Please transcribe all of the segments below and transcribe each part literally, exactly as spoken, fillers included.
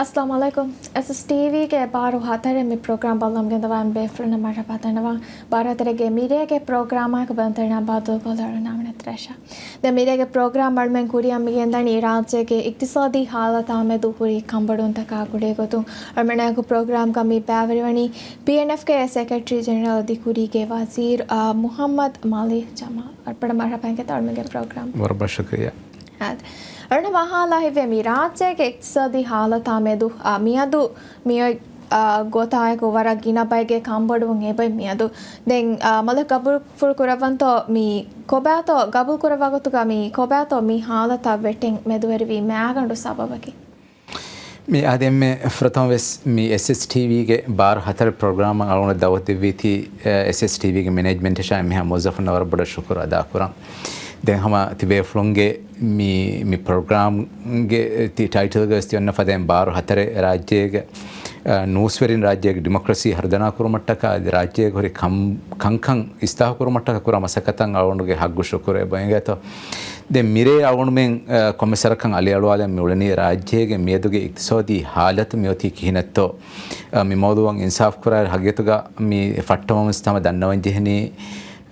އައްސަލާމު ޢަލައިކުމް. އެސްއެސްޓީވީގެ ބާރު ހަތަރެއް މި ޕްރޮގްރާމް ބައްލަވަމުން ގެންދަވާ ބޭފުޅުންނަށް މަރުޙަބާ ދަންނަވަން. ބާރު ހަތަރެއްގެ މިރޭގެ ޕްރޮގްރާމާއެކު ބައްލަވަން ތަން ބާދޫ ކޮލަރު ނާމުނެތް ރަޝާ. ދެން މިރޭގެ ޕްރޮގްރާމް އަޅުމެން ކުރިއަށް މިގެންދަނީ ރާއްޖޭގެ އިޤްތިޞާދީ ޙާލަތާ މެދު ހުރި ކަންބޮޑުވުންތަކާ ގުޅޭގޮތުން. އަޅުމެންނާއެކު ޕްރޮގްރާމްގަ މި ބައިވެރިވަނީ ޕީއެންއެފްގެ ސެކްރެޓަރީ ޖެނެރަލް އަދި ކުރީގެ ވަޒީރު، އާ، މުޙައްމަދު މާލިހް ޖަމާލް. އަޅުގަނޑު މަރުޙަބާ އިނގޭތޯ އަޅުމެންގެ ޕްރޮގްރާމް. ވަރަށް ބޮޑަށް ޝުކުރިއްޔާ. އާދެ. އަޅުގަނޑު ވާހަކަ ހިތްވޭ މި ރާއްޖޭގެ އިޤްތިޞާދީ ޙާލަތާ މެދު، އާ، މިއަދު މިއޮތް، އާ، ގޮތާއެކު ވަރަށް ގިނަ ބައެއްގެ ކަންބޮޑުވުން އެބައި މިއަދު. ދެން، އާ، މަލެ ގަބޫލު ކުރައްވަންތޯ މި ކޮބާތޯ، ގަބޫލު ކުރައްވާ ގޮތުގަ މި ކޮބާތޯ މި ޙާލަތަށް ވެއްޓެން މެދުވެރިވީ މައިގަނޑު ސަބަބަކީ؟ މި އާދެ އެންމެ ފުރަތަމަ ވެސް މި އެސްއެސްޓީވީގެ ބާރު ހަތަރެއް ޕްރޮގްރާމަށް އަޅުގަނޑަށް ދަޢުވަތު ދެއްވީތީ، އެ، އެސްއެސްޓީވީގެ މެނޭޖްމަންޓަށާ އެންމެހާ މުވައްޒަފުންނަށް ވަރަށް ބޮޑަށް ޝުކުރު އަދާކުރަން. ދެން ހަމަ ތިބޭފުޅުންގެ މި، މި ޕްރޮގްރާމްގެ ތި ޓައިޓަލްގަ ވެސް ތި އޮންނަ ފަދައިން ބާރު ހަތަރެއް ރާއްޖޭގެ، އަ، ނޫސްވެރިން ރާއްޖޭގެ ޑިމޮކްރަސީ ހަރުދަނާ ކުރުމަށްޓަކާ އަދި ރާއްޖޭގެ ހުރި ކަން، ކަންކަން އިސްލާހު ކުރުމަށްޓަކާ ކުރާ މަސައްކަތަށް އަޅުގަނޑުގެ ހައްގު ޝުކުރު އެބަ އިނގޭތޯ. ދެން މިރޭ އަޅުގަނޑުމެން، އަ، ކޮންމެސް ވަރަކަށް އަލިއަޅުވާލަން މި އުޅެނީ ރާއްޖޭގެ މިއަދުގެ އިޤްތިޞާދީ ޙާލަތު މިއޮތީ ކިހިނެއްތޯ. އަ، މި މައުޟޫޢަށް އިންސާފު ކުރާއިރު ހަގީގަތުގަ މި ފައްޓަމަވެސް ހަމަ ދަންނަވަން ޖެހެނީ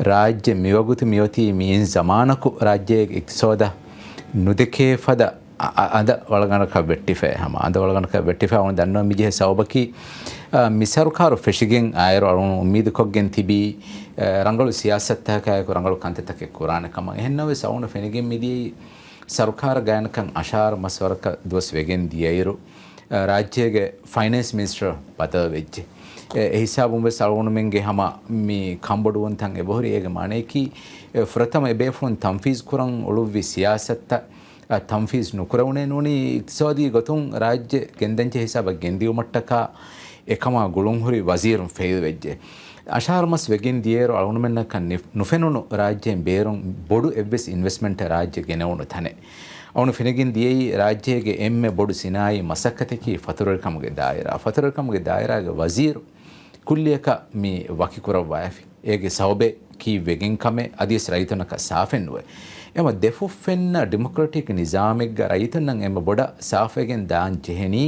ރާއްޖެ މިވަގުތު މިއޮތީ މިއިން ޒަމާނަކު ރާއްޖޭގެ އިޤްތިޞާދަށް ނުދެކޭ ފަދަ އަ-، އަ-، އަނދަވަޅުގަނޑަކަށް ވެއްޓިފައި ހަމަ، އަނދަވަޅުގަނޑަކަށް ވެއްޓިފައި އަޅުގަނޑު ދަންނަވަން މިޖެހޭ ސަބަބަކީ، އަ، މި ސަރުކާރު ފެށިގެން އާއިރު އަޅުގަނޑު އުއްމީދުކޮށްގެން ތިބީ، އަ، ރަނގަޅު ސިޔާސަތުތަކާއެކު ރަނގަޅު ކަންތައްތަކެއް ކުރާނެ ކަމަށް. އެހެންނަމަވެސް އަޅުގަނޑު ފެނިގެން މިދިޔައީ ސަރުކާރަށް ގާތްގަނޑަކަށް އަށާރަ މަސްވަރަކަށް ދުވަސް ވެގެން ދިޔައިރު، އަ، ރާއްޖޭގެ ފައިނޭންސް މިނިސްޓަރ ބަދަލުވެއްޖެ. އެ، އެ ހިސާބުން ވެސް އަޅުގަނޑުމެންގެ ހަމަ މި ކަންބޮޑުވުންތައް އެބަހުރި. އޭގެ މާނަޔަކީ، އެ، ފުރަތަމަ އެބޭފުޅުން ތަންފީޒް ކުރަން އުޅުއްވި ސިޔާސަތުތައް، އަ، ތަންފީޒް ނުކުރެވުނޭ ނޫނީ އިޤްތިޞާދީ ގޮތުން ރާއްޖެ ގެންދަންޖެހޭ ހިސާބަށް ގެންދިއުމަށްޓަކާ އެކަމާ ގުޅުންހުރި ވަޒީރުން ފެއިލް ވެއްޖެ. އަށާރަ މަސް ވެގެން ދިޔައިރު އަޅުގަނޑުމެންނަކަށް ނި-، ނުފެނުނު ރާއްޖޭން ބޭރުން ބޮޑު އެއްވެސް އިންވެސްޓްމަންޓެއް ރާއްޖެ ގެނެވުނު ތަނެއް. އަޅުގަނޑު ފެނިގެން ދިޔައީ ރާއްޖޭގެ އެންމެ ބޮޑު ސިނާއީ މަސައްކަތަކީ ފަތުރުވެރިކަމުގެ ދާއިރާ. ފަތުރުވެރިކަމުގެ ދާއިރާގެ ވަޒީރު ކުއްލިއަކަށް މި ވަކިކުރައްވާފި. އޭގެ ސަބަބެއް ކީއްވެގެން ކަމެއް އަދިވެސް ރައްޔިތުންނަކަށް ސާފެއް ނުވޭ. އެމަ ދެފުށް ފެންނަ ޑިމޮކްރެޓިކް ނިޒާމެއްގަ ރައްޔިތުންނަށް އެންމެ ބޮޑަށް ސާފުވެގެން ދާން ޖެހެނީ،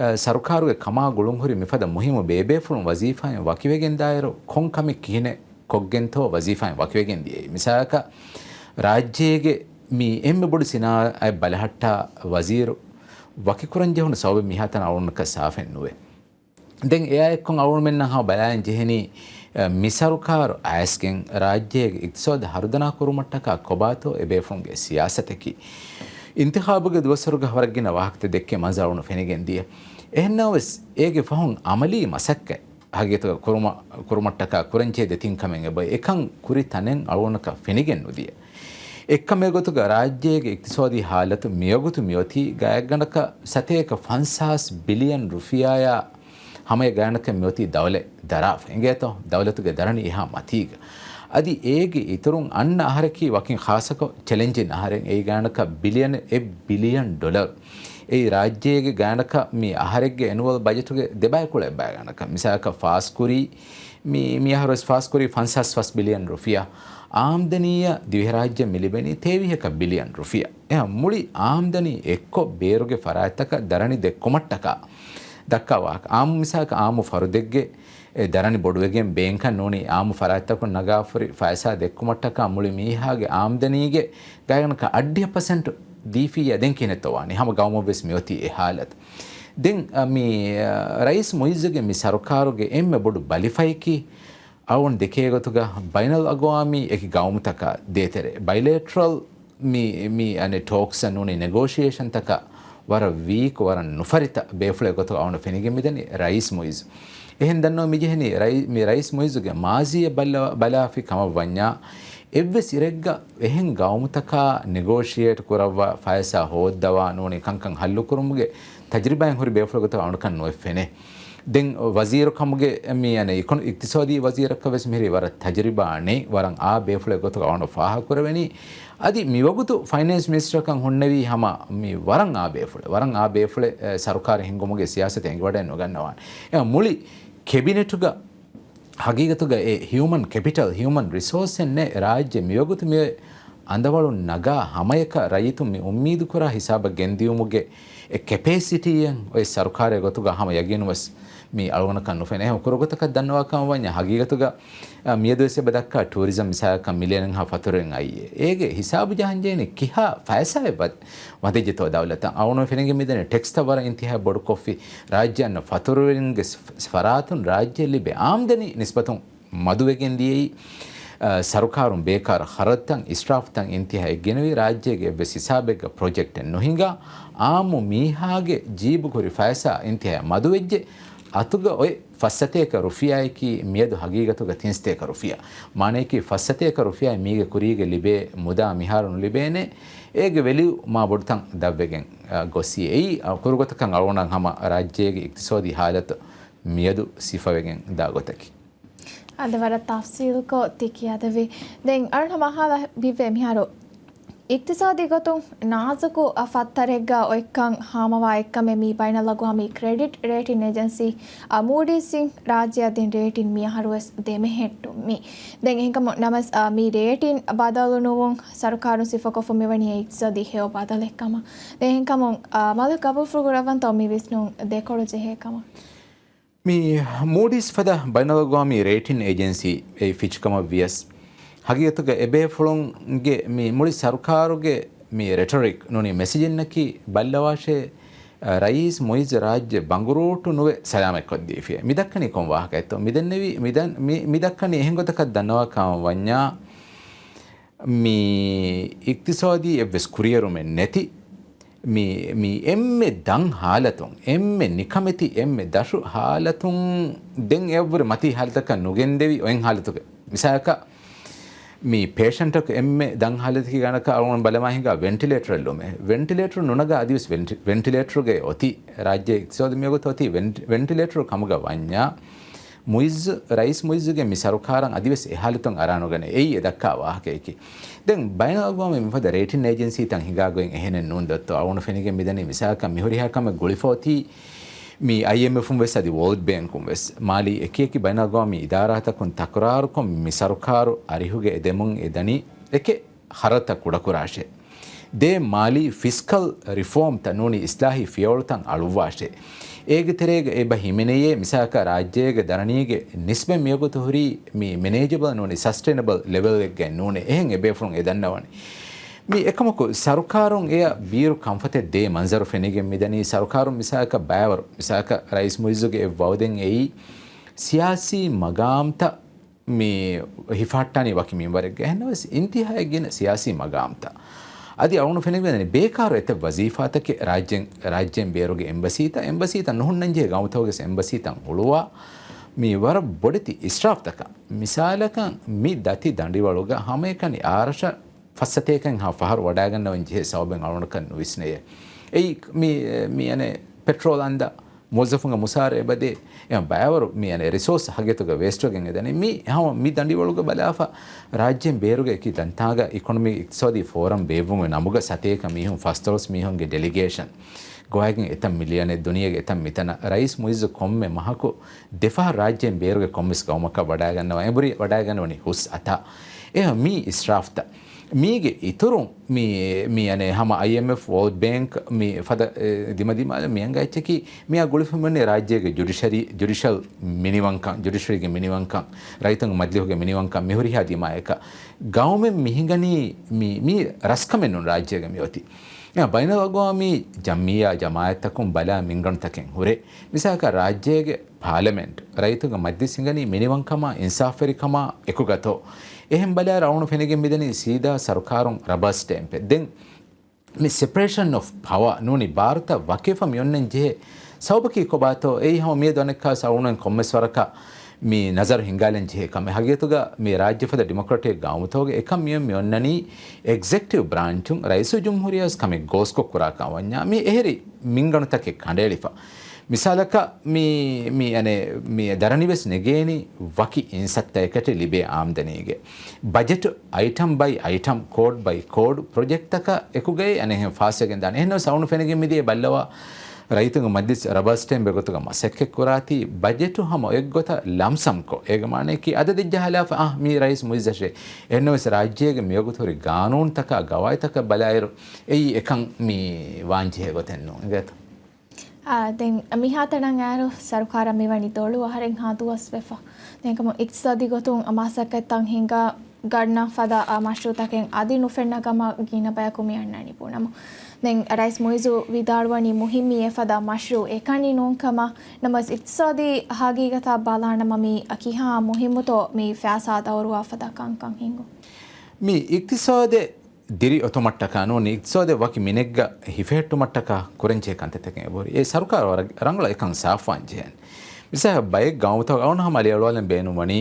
އަ، ސަރުކާރުގެ ކަމާ ގުޅުންހުރި މިފަދަ މުހިއްމު ބޭބޭފުޅުން ވަޒީފާއިން ވަކިވެގެން ދާއިރު ކޮން ކަމެއް ކިހިނެއް ކޮށްގެންތޯ ވަޒީފާއިން ވަކިވެގެން ދިޔައީ. މިސާލަކަށް ރާއްޖޭގެ މި އެންމެ ބޮޑު ސިނާއަތް ބަލަހައްޓާ ވަޒީރު ވަކިކުރަން ޖެހުނު ސަބަބެއް މިހާތަނަށް އަޅުގަނޑަކަށް ސާފެއް ނުވޭ. ދެން އެއާއެއްކޮށް އަޅުގަނޑުމެންނަށް ހަމަ ބަލާން ޖެހެނީ، އަ، މި ސަރުކާރު އައިސްގެން ރާއްޖޭގެ އިޤްތިޞާދު ހަރުދަނާ ކުރުމަށްޓަކާ ކޮބާތޯ އެބޭފުޅުންގެ ސިޔާސަތަކީ. އިންތިޚާބުގެ ދުވަސްވަރުގަ ވަރަށް ގިނަ ވާހަކަތައް ދެއްކޭ މަންޒަރު އަޅުގަނޑު ފެނިގެން ދިޔަ. އެހެންނަމަވެސް އޭގެ ފަހުން އަމަލީ މަސައްކަތް ހަގީގަތުގަ ކުރުމަ-، ކުރުމަށްޓަކާ ކުރަންޖެހޭ ދެތިން ކަމެއް އެބަ އެކަން ކުރި ތަނެއް އަޅުގަނޑަކަށް ފެނިގެން ނުދިޔަ. އެއްކަމެއް ގޮތުގަ ރާއްޖޭގެ އިޤްތިޞާދީ ޙާލަތު މިވަގުތު މިއޮތީ ގާތްގަނޑަކަށް ސަތޭކަ ފަންސާސް ބިލިއަން ރުފިޔާއާ ހަމަޔަށް ގާތްގަނޑަކަށް މިއޮތީ ދައުލަތް ދަރާފަ އިނގޭތޯ، ދައުލަތުގެ ދަރަނި އެހާ މަތީގަ. އަދި އޭގެ އިތުރުން އަންނަ އަހަރަކީ ވަކިން ޚާއްޞަކޮށް ޗެލެންޖިން އަހަރެއް. އެއީ ގާތްގަނޑަކަށް ބިލިއަން، އެއް ބިލިއަން ޑޮލަރު. އެއީ ރާއްޖޭގެ ގާތްގަނޑަކަށް މި އަހަރެއްގެ އެނުއަލް ބަޖެޓުގެ ދެބައިކުޅަ އެއްބައި ގާތްގަނޑަކަށް. މިސާލަކަށް ފާސްކުރީ މި، މި އަހަރު ވެސް ފާސްކުރީ ފަންސާސް ފަސް ބިލިއަން ރުފިޔާ. އާމްދަނީއަށް ދިވެހިރާއްޖެ މި ލިބެނީ ތޭވީހަކަށް ބިލިއަން ރުފިޔާ. އެހާ މުޅި އާމްދަނީ އެއްކޮށް ބޭރުގެ ފަރާތްތަކަށް ދަރަނި ދެއްކުމަށްޓަކާ ދައްކާ ވާހަކަ. އާއްމު މިސާލަކަށް އާއްމު ފަރުދެއްގެ އެ ދަރަނި ބޮޑުވެގެން ބޭންކަށް ނޫނީ އާއްމު ފަރާތްތަކުން ނަގާފަހުރި ފައިސާ ދެއްކުމަށްޓަކާ މުޅި މީހާގެ އާމްދަނީގެ ގާތްގަނޑަކަށް އަށްޑިހަ ޕަސެންޓް ދީފިއްޔާ ދެން ކިހިނެއްތޯ ވާނީ؟ ހަމަ ގައުމަށްވެސް މިއޮތީ އެ ހާލަތު. ދެން، އަ، މި، އަ، ރައީސް މުއިއްޒުގެ މި ސަރުކާރުގެ އެންމެ ބޮޑު ބަލިފައިކީ، އަޅުގަނޑު ދެކޭ ގޮތުގަ ބައިނަލްއަގްވާމީ އެކި ގައުމުތަކާ ދޭތެރޭ ބައިލެޓްރަލް މި، މި އަނެއް ޓޯކްސް ނޫނީ ނެގޯޝިއޭޝަންތަކަށް ވަރަށް ވީކް، ވަރަށް ނުފަރިތަ ބޭފުޅެއް ގޮތުގަ އަޅުގަނޑު ފެނިގެން މިދަނީ ރައީސް މުއިއްޒު. އެހެން ދަންނަވަން މިޖެހެނީ ރައީ-، މި ރައީސް މުއިއްޒުގެ މާޒީއަށް ބައްލަ-، ބަލާފި ކަމަށް ވަންޏާ، އެއްވެސް އިރެއްގަ އެހެން ގައުމުތަކާ ނެގޯޝިއޭޓް ކުރައްވާ، ފައިސާ ހޯއްދަވާ ނޫނީ ކަންކަން ހައްލުކުރުމުގެ ތަޖުރިބާއެއް ހުރި ބޭފުޅެއް ގޮތަށް އަޅުގަނޑަކަށް ނުއެއް ފެނޭ. ދެން ވަޒީރު ކަމުގެ މި އަނެއް އިކޮނ-، އިޤްތިޞާދީ ވަޒީރަކަށް ވެސް މިހިރީ ވަރަށް ތަޖުރިބާ ނެތް، ވަރަށް އާ ބޭފުޅެއް ގޮތުގަ އަޅުގަނޑު ފާހަގަ ކުރެވެނީ. އަދި މިވަގުތު ފައިނޭންސް މިނިސްޓަރކަން ހުންނެވީ ހަމަ މި ވަރަށް އާ ބޭފުޅެއް، ވަރަށް އާ ބޭފުޅެއް، އެ، ސަރުކާރެއް ހިންގުމުގެ ސިޔާސަތެއް އެނގިވަޑައެއް ނުގަންނަވާނެ. އެ، މުޅި ކެބިނެޓުގަ ހަގީގަތުގަ އެ ހިއުމަން ކެޕިޓަލް، ހިއުމަން ރިސޯސްއެއް ނެތް. ރާއްޖެ މިވަގުތު މި އަނދަވަޅުން ނަގާ ހަމަޔަކަށް ރައްޔިތުން މި އުއްމީދުކުރާ ހިސާބަށް ގެންދިޔުމުގެ އެ ކެޕޭސިޓީއެއް އޮތް ސަރުކާރެއް ގޮތުގަ ހަމަ ޔަގީނުން ވެސް މީ އަޅުގަނޑަކަށް ނުފެނޭ. އެހެން ކުރުގޮތަކަށް ދަންނަވާ ކަމަށް ވަންޏާ ހަގީގަތުގަ، އަ، މިއަދު ވެސް އެބަ ދައްކާ ޓޫރިޒަމް މިސާލަކަށް މިލިއަނެއްހާ ފަތުރުވެގެން އައީ. އޭގެ ހިސާބު ޖަހަން ޖެހެނީ ކިހާ ފައިސާއެއް ވަ-، ވަދެއްޖެތޯ ދައުލަތަށް. އަޅުގަނޑު ފެނިގެން މިދަނީ ޓެކްސްތައް ވަރަށް އިންތިހާއަށް ބޮޑުކޮށްފި، ރާއްޖެ އަންނަ ފަތުރުވެރިންގެ ސް-، ސް-، ފަރާތުން ރާއްޖެ ލިބޭ އާމްދަނީ ނިސްބަތުން މަދުވެގެން ދިޔައީ، އަ، ސަރުކާރުން ބޭކާރު ޚަރަދުތައް، އިސްރާފުތައް އިންތިހާއަށް ގެނެވި، ރާއްޖޭގެ އެއްވެސް ހިސާބެއްގަ ޕްރޮޖެކްޓެއް ނުހިނގާ، އާއްމު މީހާގެ ޖީބު ހުރި ފައިސާ އިންތިހާއަށް މަދުވެއްޖެ. އަތުގަ އޮތް ފައްސަތޭކަ ރުފިޔާއަކީ މިއަދު ހަގީގަތުގަ ތިންސަތޭކަ ރުފިޔާ. މާނަޔަކީ ފައްސަތޭކަ ރުފިޔާއިން މީގެ ކުރީގަ ލިބޭ މުދާ މިހާރު ނުލިބޭނެ. އޭގެ ވެލިއު މާ ބޮޑުތަން ދަށްވެގެން، އަ، ގޮއްސި. އެއީ، އަ، ކުރުގޮތަކަށް އަޅުގަނޑަށް ހަމަ ރާއްޖޭގެ އިޤްތިޞާދީ ހާލަތު މިއަދު ސިފަވެގެން ދާ ގޮތަކީ. އަދި ވަރަށް ތަފްސީލުކޮށް ތި ކިޔާދެއްވި. ދެން އަޅުގަނޑު ހަމަ އަހާލަ ބިއްވޭ މިހާރު އިޤްތިޞާދީ ގޮތުން ނާޒުކު ފައްތަރެއްގަ އޮތްކަން ހާމަވާ އެއްކަމެއް މި ބައިނަލްއަގްވާމީ ކްރެޑިޓް ރޭޓިން އޭޖެންސީ، އަ، މޫޑީސް އިން ރާއްޖެއަށް ދިން ރޭޓިން މި އަހަރު ވެސް ދެމެހެއްޓުމީ. ދެން އެހެންކަމުން ނަމަވެސް، އ، މި ރޭޓިން ބަދަލު ނުވުން ސަރުކާރުން ސިފަކޮށްފަ މިވަނީ އިޤްތިޞާދީ ހެޔޮ ބަދަލެއް ކަމަށް. ދެން އެހެންކަމުން، އ، މަލިކް ގަބޫލުފުޅު ކުރައްވަންތޯ މި ވިސްނުން ދެކޮޅު ޖެހޭ ކަމަށް؟ މި މޫޑީސް ފަދަ ބައިނަލްއަގްވާމީ ރޭޓިން އޭޖެންސީ އެއީ ފިޗް ކަމަށް ވިޔަސް، ހަގީގަތުގަ އެބޭފުޅުންގެ މި މުޅި ސަރުކާރުގެ މި ރެޓޮރިކް ނޫނީ މެސެޖެއްނަކީ ބައްލަވާށޭ، އަ، ރައީސް މުއިއްޒު ރާއްޖެ ބަނގުރޫޓު ނުވެ ސަލާމަތްކޮށްދީފިޔޭ. މި ދައްކަނީ ކޮން ވާހަކައެއްތޯ؟ މި ދެންނެވި، މި ދަން-، މި، މި ދައްކަނީ އެހެން ގޮތަކަށް ދަންނަވާ ކަމަށް ވަންޏާ، މި އިޤްތިޞާދީ އެއްވެސް ކުރިއެރުމެއް ނެތި، މި، މި އެންމެ ދަށް ހާލަތުން، އެންމެ ނިކަމެތި، އެންމެ ދަށު ހާލަތުން ދެން އެއަށްވުރެ މަތީ ހާލަތަކަށް ނުގެންދެވި އޮތް ހާލަތުގެ. މިސާލަކަށް، މި ޕޭޝަންޓަކު އެންމެ ދަށް ހާލަތަކީ ގާނަކަށް އަޅުގަނޑު ބަލަމާ ހިނގާ ވެންޓިލޭޓަރެއް ލުމޭ. ވެންޓިލޭޓަރު ނުނަގާ އަދިވެސް ވެންޓި-، ވެންޓިލޭޓަރުގައި އޮތީ ރާއްޖޭ އިޤްތިޞާދު މިވަގުތު އޮތީ ވެންޓި-، ވެންޓިލޭޓަރު ކަމުގަ ވަންޏާ، މުއިއްޒު، ރައީސް މުއިއްޒުގެ މި ސަރުކާރަށް އަދިވެސް އެ ހާލަތުން އަރާނުގަނެ. އެއީ އެ ދައްކާ ވާހަކަޔަކީ. ދެން ބައިނަލްއަގްވާމީ މިފަދަ ރޭޓިން އޭޖެންސީތައް ހިނގާ ގޮތް އެހެނެއް ނޫން ދޯ. އަޅުގަނޑު ފެނިގެން މިދަނީ މިސާލަކަށް މިހުރިހާ ކަމެއް ގުޅިފަ އޮތީ މި އައިއެމްއެފުން ވެސް އަދި ވޯލްޑް ބޭންކުން ވެސް. މާލީ އެކިއެކި ބައިނަލްއަގްވާމީ އިދާރާތަކުން ތަކުރާރުކޮށް މި ސަރުކާރު އަރިހުގައި ދެމުން އެ ދަނީ އެކެއް ޚަރަދުތައް ކުޑަކުރާށޭ. ދޭ މާލީ ފިސްކަލް ރިފޯމްތައް ނޫނީ އިސްލާހީ ފިޔަވަޅުތައް އަޅުއްވާށޭ. އޭގެ ތެރޭގަ އެބަ ހިމެނެޔޭ މިސާލަކަށް ރާއްޖޭގެ ދަރަނީގެ ނިސްބަތް މިވަގުތު ހުރީ މި މެނޭޖަބަލް ނޫނީ ސަސްޓެނަބަލް ލެވެލްއެއްގައި ނޫނޭ. އެހެން އެބޭފުޅުން އެ ދަންނަވަނީ. މި އެކަމަކު ސަރުކާރުން އެޔަށް ބީރު ކަންފަތެއް ދޭ މަންޒަރު ފެނިގެން މިދަނީ. ސަރުކާރުން މިސާލަކަށް ބައިވަރު، މިސާލަކަށް ރައީސް މުއިއްޒުގެ އެއް ވައުދެއް އެއީ ސިޔާސީ މަގާމްތައް މި ހިފަހައްޓާނީ ވަކި މިންވަރެއްގަ. އެހެންނަމަވެސް، އިންތިހާއަށް ގިނަ ސިޔާސީ މަގާމްތައް. އަދި އަޅުގަނޑު ފެނިގެން މިދަނީ ބޭކާރު އެތައް ވަޒީފާތަކެއް ރާއްޖޭން، ރާއްޖޭން ބޭރުގެ އެމްބަސީތައް، އެމްބަސީތައް ނުހުންނަންޖެހޭ ގައުމުތަކުގެ އެމްބަސީތައް ހުޅުވާ، މި ވަރަށް ބޮޑެތި އިސްރާފްތަކަށް. މިސާލަކަށް، މި ދަތި ދަނޑިވަޅުގަ ހަމައެކަނި އާރަށަށް ފައްސަތޭކައެއްހާ ފަހަރު ވަޑާގަންނަވަން ޖެހޭ ސަބަބެއް އަޅުގަނޑަކަށް ނުވިސްނެޔޭ. އެއީ މި، މި އަނެއް ޕެޓްރޯލް އަންދާ، މުވައްޒަފުންގެ މުސާރަ އެބަދޭ، އެ ބައިވަރު މި އަނެއް ރިސޯސް ހަގީގަތުގަ ވޭސްޓްވެގެން އެދަނީ. މި ހަމަ މި ދަނޑިވަޅުގަ ބަލާފަ، ރާއްޖޭން ބޭރުގެ އެކި ތަންތާގަ އިކޮނޮމިކް އިޤްތިޞާދީ ފޯރަމް ބޭއްވުމުގެ ނަމުގަ ސަތޭކަ މީހުން، ފަސްދޮޅަސް މީހުންގެ ޑެލިގޭޝަން ގޮވައިގެން އެތައް މިލިއަނެއް ދުނިޔޭގެ އެތައް މިތަނަށް ރައީސް މުއިއްޒު ކޮންމެ މަހަކު ދެފަހަރު ރާއްޖޭން ބޭރުގެ ކޮންމެސް ގައުމަކަށް ވަޑާގަންނަވަން، އެނބުރި ވަޑާގަންނަވަނީ ހުސް އަތާ. އެހެން މި އިސްރާފްތައް. މީގެ އިތުރުން މި، މި އަނެއް ހަމަ އައިއެމްއެފް، ވޯލްޑް ބޭންކް މި ފަދަ، އެ، ދިމަދިމާލަށް މި އަނގަ އެއްޗަކީ މިއާ ގުޅިފަ މިވަނީ ރާއްޖޭގެ ޖުޑިޝަރީ، ޖުޑިޝަލް މިނިވަންކަން، ޖުޑިޝަރީގެ މިނިވަންކަން، ރައްޔިތުންގެ މަޖިލީހުގެ މިނިވަންކަން މިހުރިހާ ދިމާޔަކަށް. ގައުމެއް މި ހިނގަނީ މި، މި ރަސްކަމެއް ނޫން ރާއްޖޭގަ މި އޮތީ. އެ ބައިނަލްއަގްވާމީ ޖަމްއިއްޔާ ޖަމާއަތްތަކުން ބަލާ މިންގަނޑުތަކެއް ހުރޭ. މިސާލަކަށް ރާއްޖޭގެ ޕާލަމެންޓް، ރައްޔިތުންގެ މަޖްލިސް ހިނގަނީ މިނިވަންކަމާ، އިންސާފްވެރިކަމާ އެކުގަތޯ. އެހެން ބަލާއިރު އަޅުގަނޑު ފެނިގެން މިދަނީ ސީދާ ސަރުކާރުން ރަބަރ ސްޓޭމްޕެއް. ދެން މި ސެޕަރޭޝަން އޮފް ޕަވާ ނޫނީ ބާރުތައް ވަކިވެފަ މި އޮންނަން ޖެހޭ ސަބަބަކީ ކޮބާތޯ؟ އެއީ ހަމަ މިއަދު އަނެއްކާވެސް އަޅުގަނޑު ކޮންމެސް ވަރަކަށް މި ނަޒަރު ހިންގާލަން ޖެހޭ ކަމެއް. ހަގީގަތުގަ މި ރާއްޖެ ފަދަ ޑިމޮކްރެޓިކް ގައުމުތަކުގަ އެކަން މިއޮން މި އޮންނަނީ އެގްޒެކްޓިވް ބްރާންޗުން ރައީސުލްޖުމްހޫރިއްޔާ ވެސް ކަމެއް ގޯސްކޮށް ކުރާ ކަމަށް ވަންޏާ މި އެހެރި މިންގަނޑުތަކެއް ކަނޑައެޅިފަ. މިސާލަކަށް މި، މި އަނެއް، މި ދަރަނިވެސް ނެގޭނީ ވަކި އިންސައްތައެކަށެއް ލިބޭ އާމްދަނީގެ. ބަޖެޓް އައިޓަމް ބައި އައިޓަމް، ކޯޑް ބައި ކޯޑް ޕްރޮޖެކްޓްތަކަށް އެކުގައި އަނެއްހެން ފާސްވެގެން ދާނެ. އެހެންނަމަވެސް އަޅުގަނޑު ފެނިގެން މިދިޔަ ބައްލަވާ ރައްޔިތުންގެ މަޖިލިސް ރަބަރ ސްޓޭމްޕެއް ގޮތުގަ މަސައްކަތް ކުރާތީ، ބަޖެޓު ހަމަ އޮތްގޮތަށް ލަމްސަމްކޮށް، އޭގެ މާނައަކީ އަދަދެއް ޖަހާލާފަ، އާ، މީ ރައީސް މުއިއްޒަށޭ. އެހެންނަމަވެސް ރާއްޖޭގެ މިވަގުތު ހުރި ގާނޫނުތަކާ ގަވާއިދުތަކަށް ބަލާއިރު، އެއީ އެކަން މި ވާންޖެހޭ ގޮތެއް ނޫން. އިނގޭތަ؟ އާ، ދެން މިހާތަނަށް އައިރު ސަރުކާރަށް މިވަނީ ދޮޅު އަހަރެއްހާ ދުވަސް ވެފަ. ދެން ކަމު އިޤްތިޞާދީ ގޮތުން މަސައްކަތްތައް ހިނގާ ގަންނަ ފަދަ މަޝްރޫޢުތަކެއް އަދި ނުފެންނަ ކަމަށް ގިނަ ބަޔަކު މި އަންނަނީ ބުނަމު. ދެން ރައީސް މުއިއްޒު ވިދާޅުވަނީ މުހިއްމީ އެފަދަ މަޝްރޫޢު އެކަނި ނޫން ކަމަށް. ނަމަވެސް އިޤްތިޞާދީ ހަގީގަތާ ބަލާނަމަ މީ ކިހާ މުހިއްމުތޯ މި ފައިސާ ދައުރުވާ ފަދަ ކަންކަން ހިނގުން. މި އިޤްތިޞާދެއް ދިރިއޮތުމަށްޓަކާ ނޫނީ، އިޤްތިޞާދެއް ވަކި މިނެއްގަ ހިފެހެއްޓުމަށްޓަކާ ކުރަންޖެހޭ ކަންތައްތަކެއް އެބަހުރި. އެ ސަރުކާރު ވަރަށް ރަނގަޅަށް އެކަން ސާފުވާން ޖެހޭނެ. މިސާލަކަށް ބައެއް ގައުމުތަކު އަޅުން ހަމަ އަލިއަޅުވާލަން ބޭނުންވަނީ،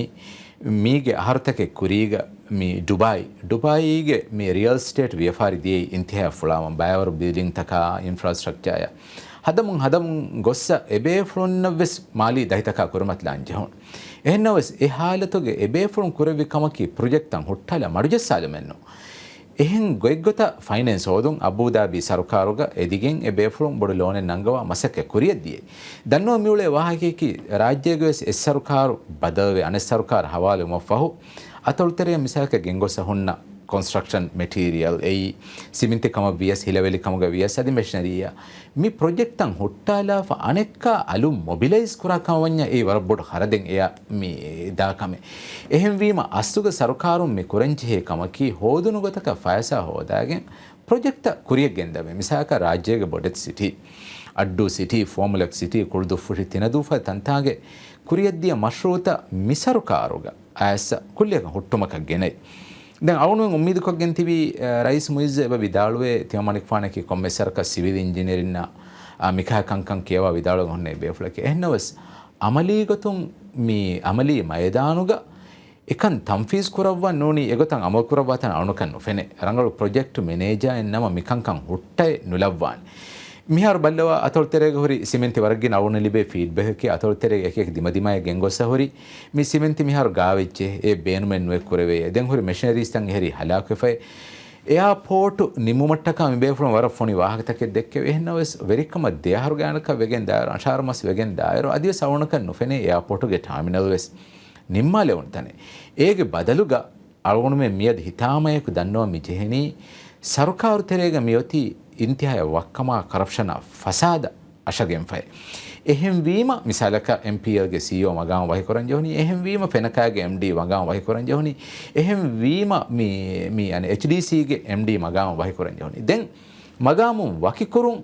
މީގެ އަހަރުތަކެއް ކުރީގަ މި ޑުބާއި، ޑުބާއީގެ މި ރިއަލް އެސްޓޭޓް ވިޔަފާރި ދިޔައީ އިންތިހާއަށް ފުޅާވަން، ބައިވަރު ބިލްޑިންގްތަކާ އިންފްރާސްޓްރަކްޗާއާ ހަދަމުން ހަދަމުން ގޮއްސަ އެބޭފުޅުންނަށްވެސް މާލީ ދަތިތަކާ ކުރިމަތިލާން ޖެހުނު. އެހެންނަމަވެސް އެ ހާލަތުގެ އެބޭފުޅުން ކުރެއްވި ކަމަކީ ޕްރޮޖެކްޓްތައް ހުއްޓާލާ މަޑުޖައްސާލުމެއްނު. އެހެން ގޮތްގޮތަށް ފައިނޭންސް ހޯދުން އަބޫދާބީ ސަރުކާރުގަ އެދިގެން އެ ބޭފުޅުން ބޮޑު ލޯނެއް ނަންގަވާ މަސައްކަތް ކުރިއަށްދިޔައީ. ދަންނަވަން މިއުޅޭ ވާހަކަޔަކީ، ރާއްޖޭގަވެސް އެއްސަރުކާރު ބަދަލުވެ އަނެއް ސަރުކާރަށް ހަވާލުވުމަށްފަހު، އަތޮޅުތެރެއަށް މިސާލަކަށް ގެންގޮއްސަ ހުންނަ ކޮންސްޓްރަކްޝަން މެޓީރިއަލް އެއީ، ސިމެންތި ކަމަށް ވިޔަސް، ހިލަވެލި ކަމުގަ ވިޔަސް، އަދި މެޝިނަރީއާ، މި ޕްރޮޖެކްޓްތައް ހުއްޓާލާފަ އަނެއްކާ އަލުން މޮބިލައިޒް ކުރާ ކަމަށް ވަންޏާ އެއީ ވަރަށް ބޮޑު ޚަރަދެއް އެޔާ މި ދާ ކަމެއް. އެހެންވީމަ އަސްލުގަ ސަރުކާރުން މި ކުރަންޖެހޭ ކަމަކީ ހޯދުނު ގޮތަކަށް ފައިސާ ހޯދާގެން ޕްރޮޖެކްޓްތައް ކުރިއަށް ގެންދަވެ. މިސާލަކަށް ރާއްޖޭގެ ބޮޑެތި ސިޓީ، އައްޑޫ ސިޓީ، ފުވައްމުލަކު ސިޓީ، ކުޅުދުއްފުށި ތިނަދޫފަދަ ތަންތާނގެ ކުރިއަށްދިޔަ މަޝްރޫޢުތައް މި ސަރުކާރުގަ އައިސް ކުއްލިއަކަށް ހުއްޓުމަކަށް ގެނައި. ދެން އަޅުގަނޑުމެން އުއްމީދުކޮށްގެން ތިބީ، އަ، ރައީސް މުއިއްޒު އެބަ ވިދާޅުވޭ، ތިމަންމަނިކުފާނަކީ ކޮންމެ ސަރަކަށް ސިވިލް އިންޖިނިއަރިންނާ، އަ، މިކަހަލަ ކަންކަން ކިޔަވާ ވިދާޅުވެ ހުންނެވި ބޭފުޅެކޭ. އެހެންނަމަވެސް، އަމަލީ ގޮތުން މި އަމަލީ މައިދާނުގަ އެކަން ތަންފީޒް ކުރައްވަން ނޫނީ، އެގޮތަށް އަމަލު ކުރައްވާތަން އަޅުންނަކަށް ނުފެނޭ. ރަނގަޅު ޕްރޮޖެކްޓް މެނޭޖާއެއް ނަމަ މިކަންކަން ހުއްޓައެއް ނުލައްވާނެ. މިހާރު ބައްލަވާ، އަތޮޅު ތެރޭގަ ހުރި ސިމެންތި ވަރަށް ގިނަ އަޅުން ލިބޭ ފީޑްބެކަކީ، އަތޮޅު ތެރޭގެ އެކިއެކި ދިމަދިމާއަށް ގެންގޮއްސަ ހުރި މި ސިމެންތި މިހާރު ގާވެއްޖެ، އެ ބޭނުމެއް ނުވެ ކުރެވޭ. ދެން ހުރި މެޝިނަރީސްތައް އެހެރީ ހަލާކުވެފައި. އެއާޕޯޓު ނިމުމަށްޓަކާ މި ބޭފުޅުން ވަރަށް ފޮނި ވާހަކަތަކެއް ދެއްކެވި. އެހެންނަމަވެސް، ވެރިކަމަށް ދެއަހަރު ގާތްގަނޑަކަށް ވެގެން ދާއިރު، އަށާރަ މަސް ވެގެން ދާއިރު، އަދިވެސް އަޅުންނަކަށް ނުފެނޭ އެއާޕޯޓުގެ ޓާމިނަލް ވެސް ނިންމާލެވުނު ތަނެއް. އޭގެ ބަދަލުގަ އަޅުގަނޑުމެން މިއަދު ހިތާމަޔަކު ދަންނަވަން މި ޖެހެނީ، ސަރުކާރު ތެރޭގަ މިއޮތީ އިންތިހާޔަށް ވައްކަމާ ކަރަޕްޝަނާ ފަސާދަ އަށަގެންފައި. އެހެންވީމަ، މިސާލަކަށް އެމްޕީއެލްގެ ސީއީއޯ މަގާމަށް ވަހިކުރަން ޖެހުނީ، އެހެންވީމަ، ފެނަކާގެ އެމްޑީ މަގާމަށް ވަހިކުރަން ޖެހުނީ، އެހެންވީމަ، މި، މި، އަނެ، އެޗްޑީސީގެ އެމްޑީ މަގާމަށް ވަހިކުރަން ޖެހުނީ. ދެން މަގާމުން ވަކިކުރުން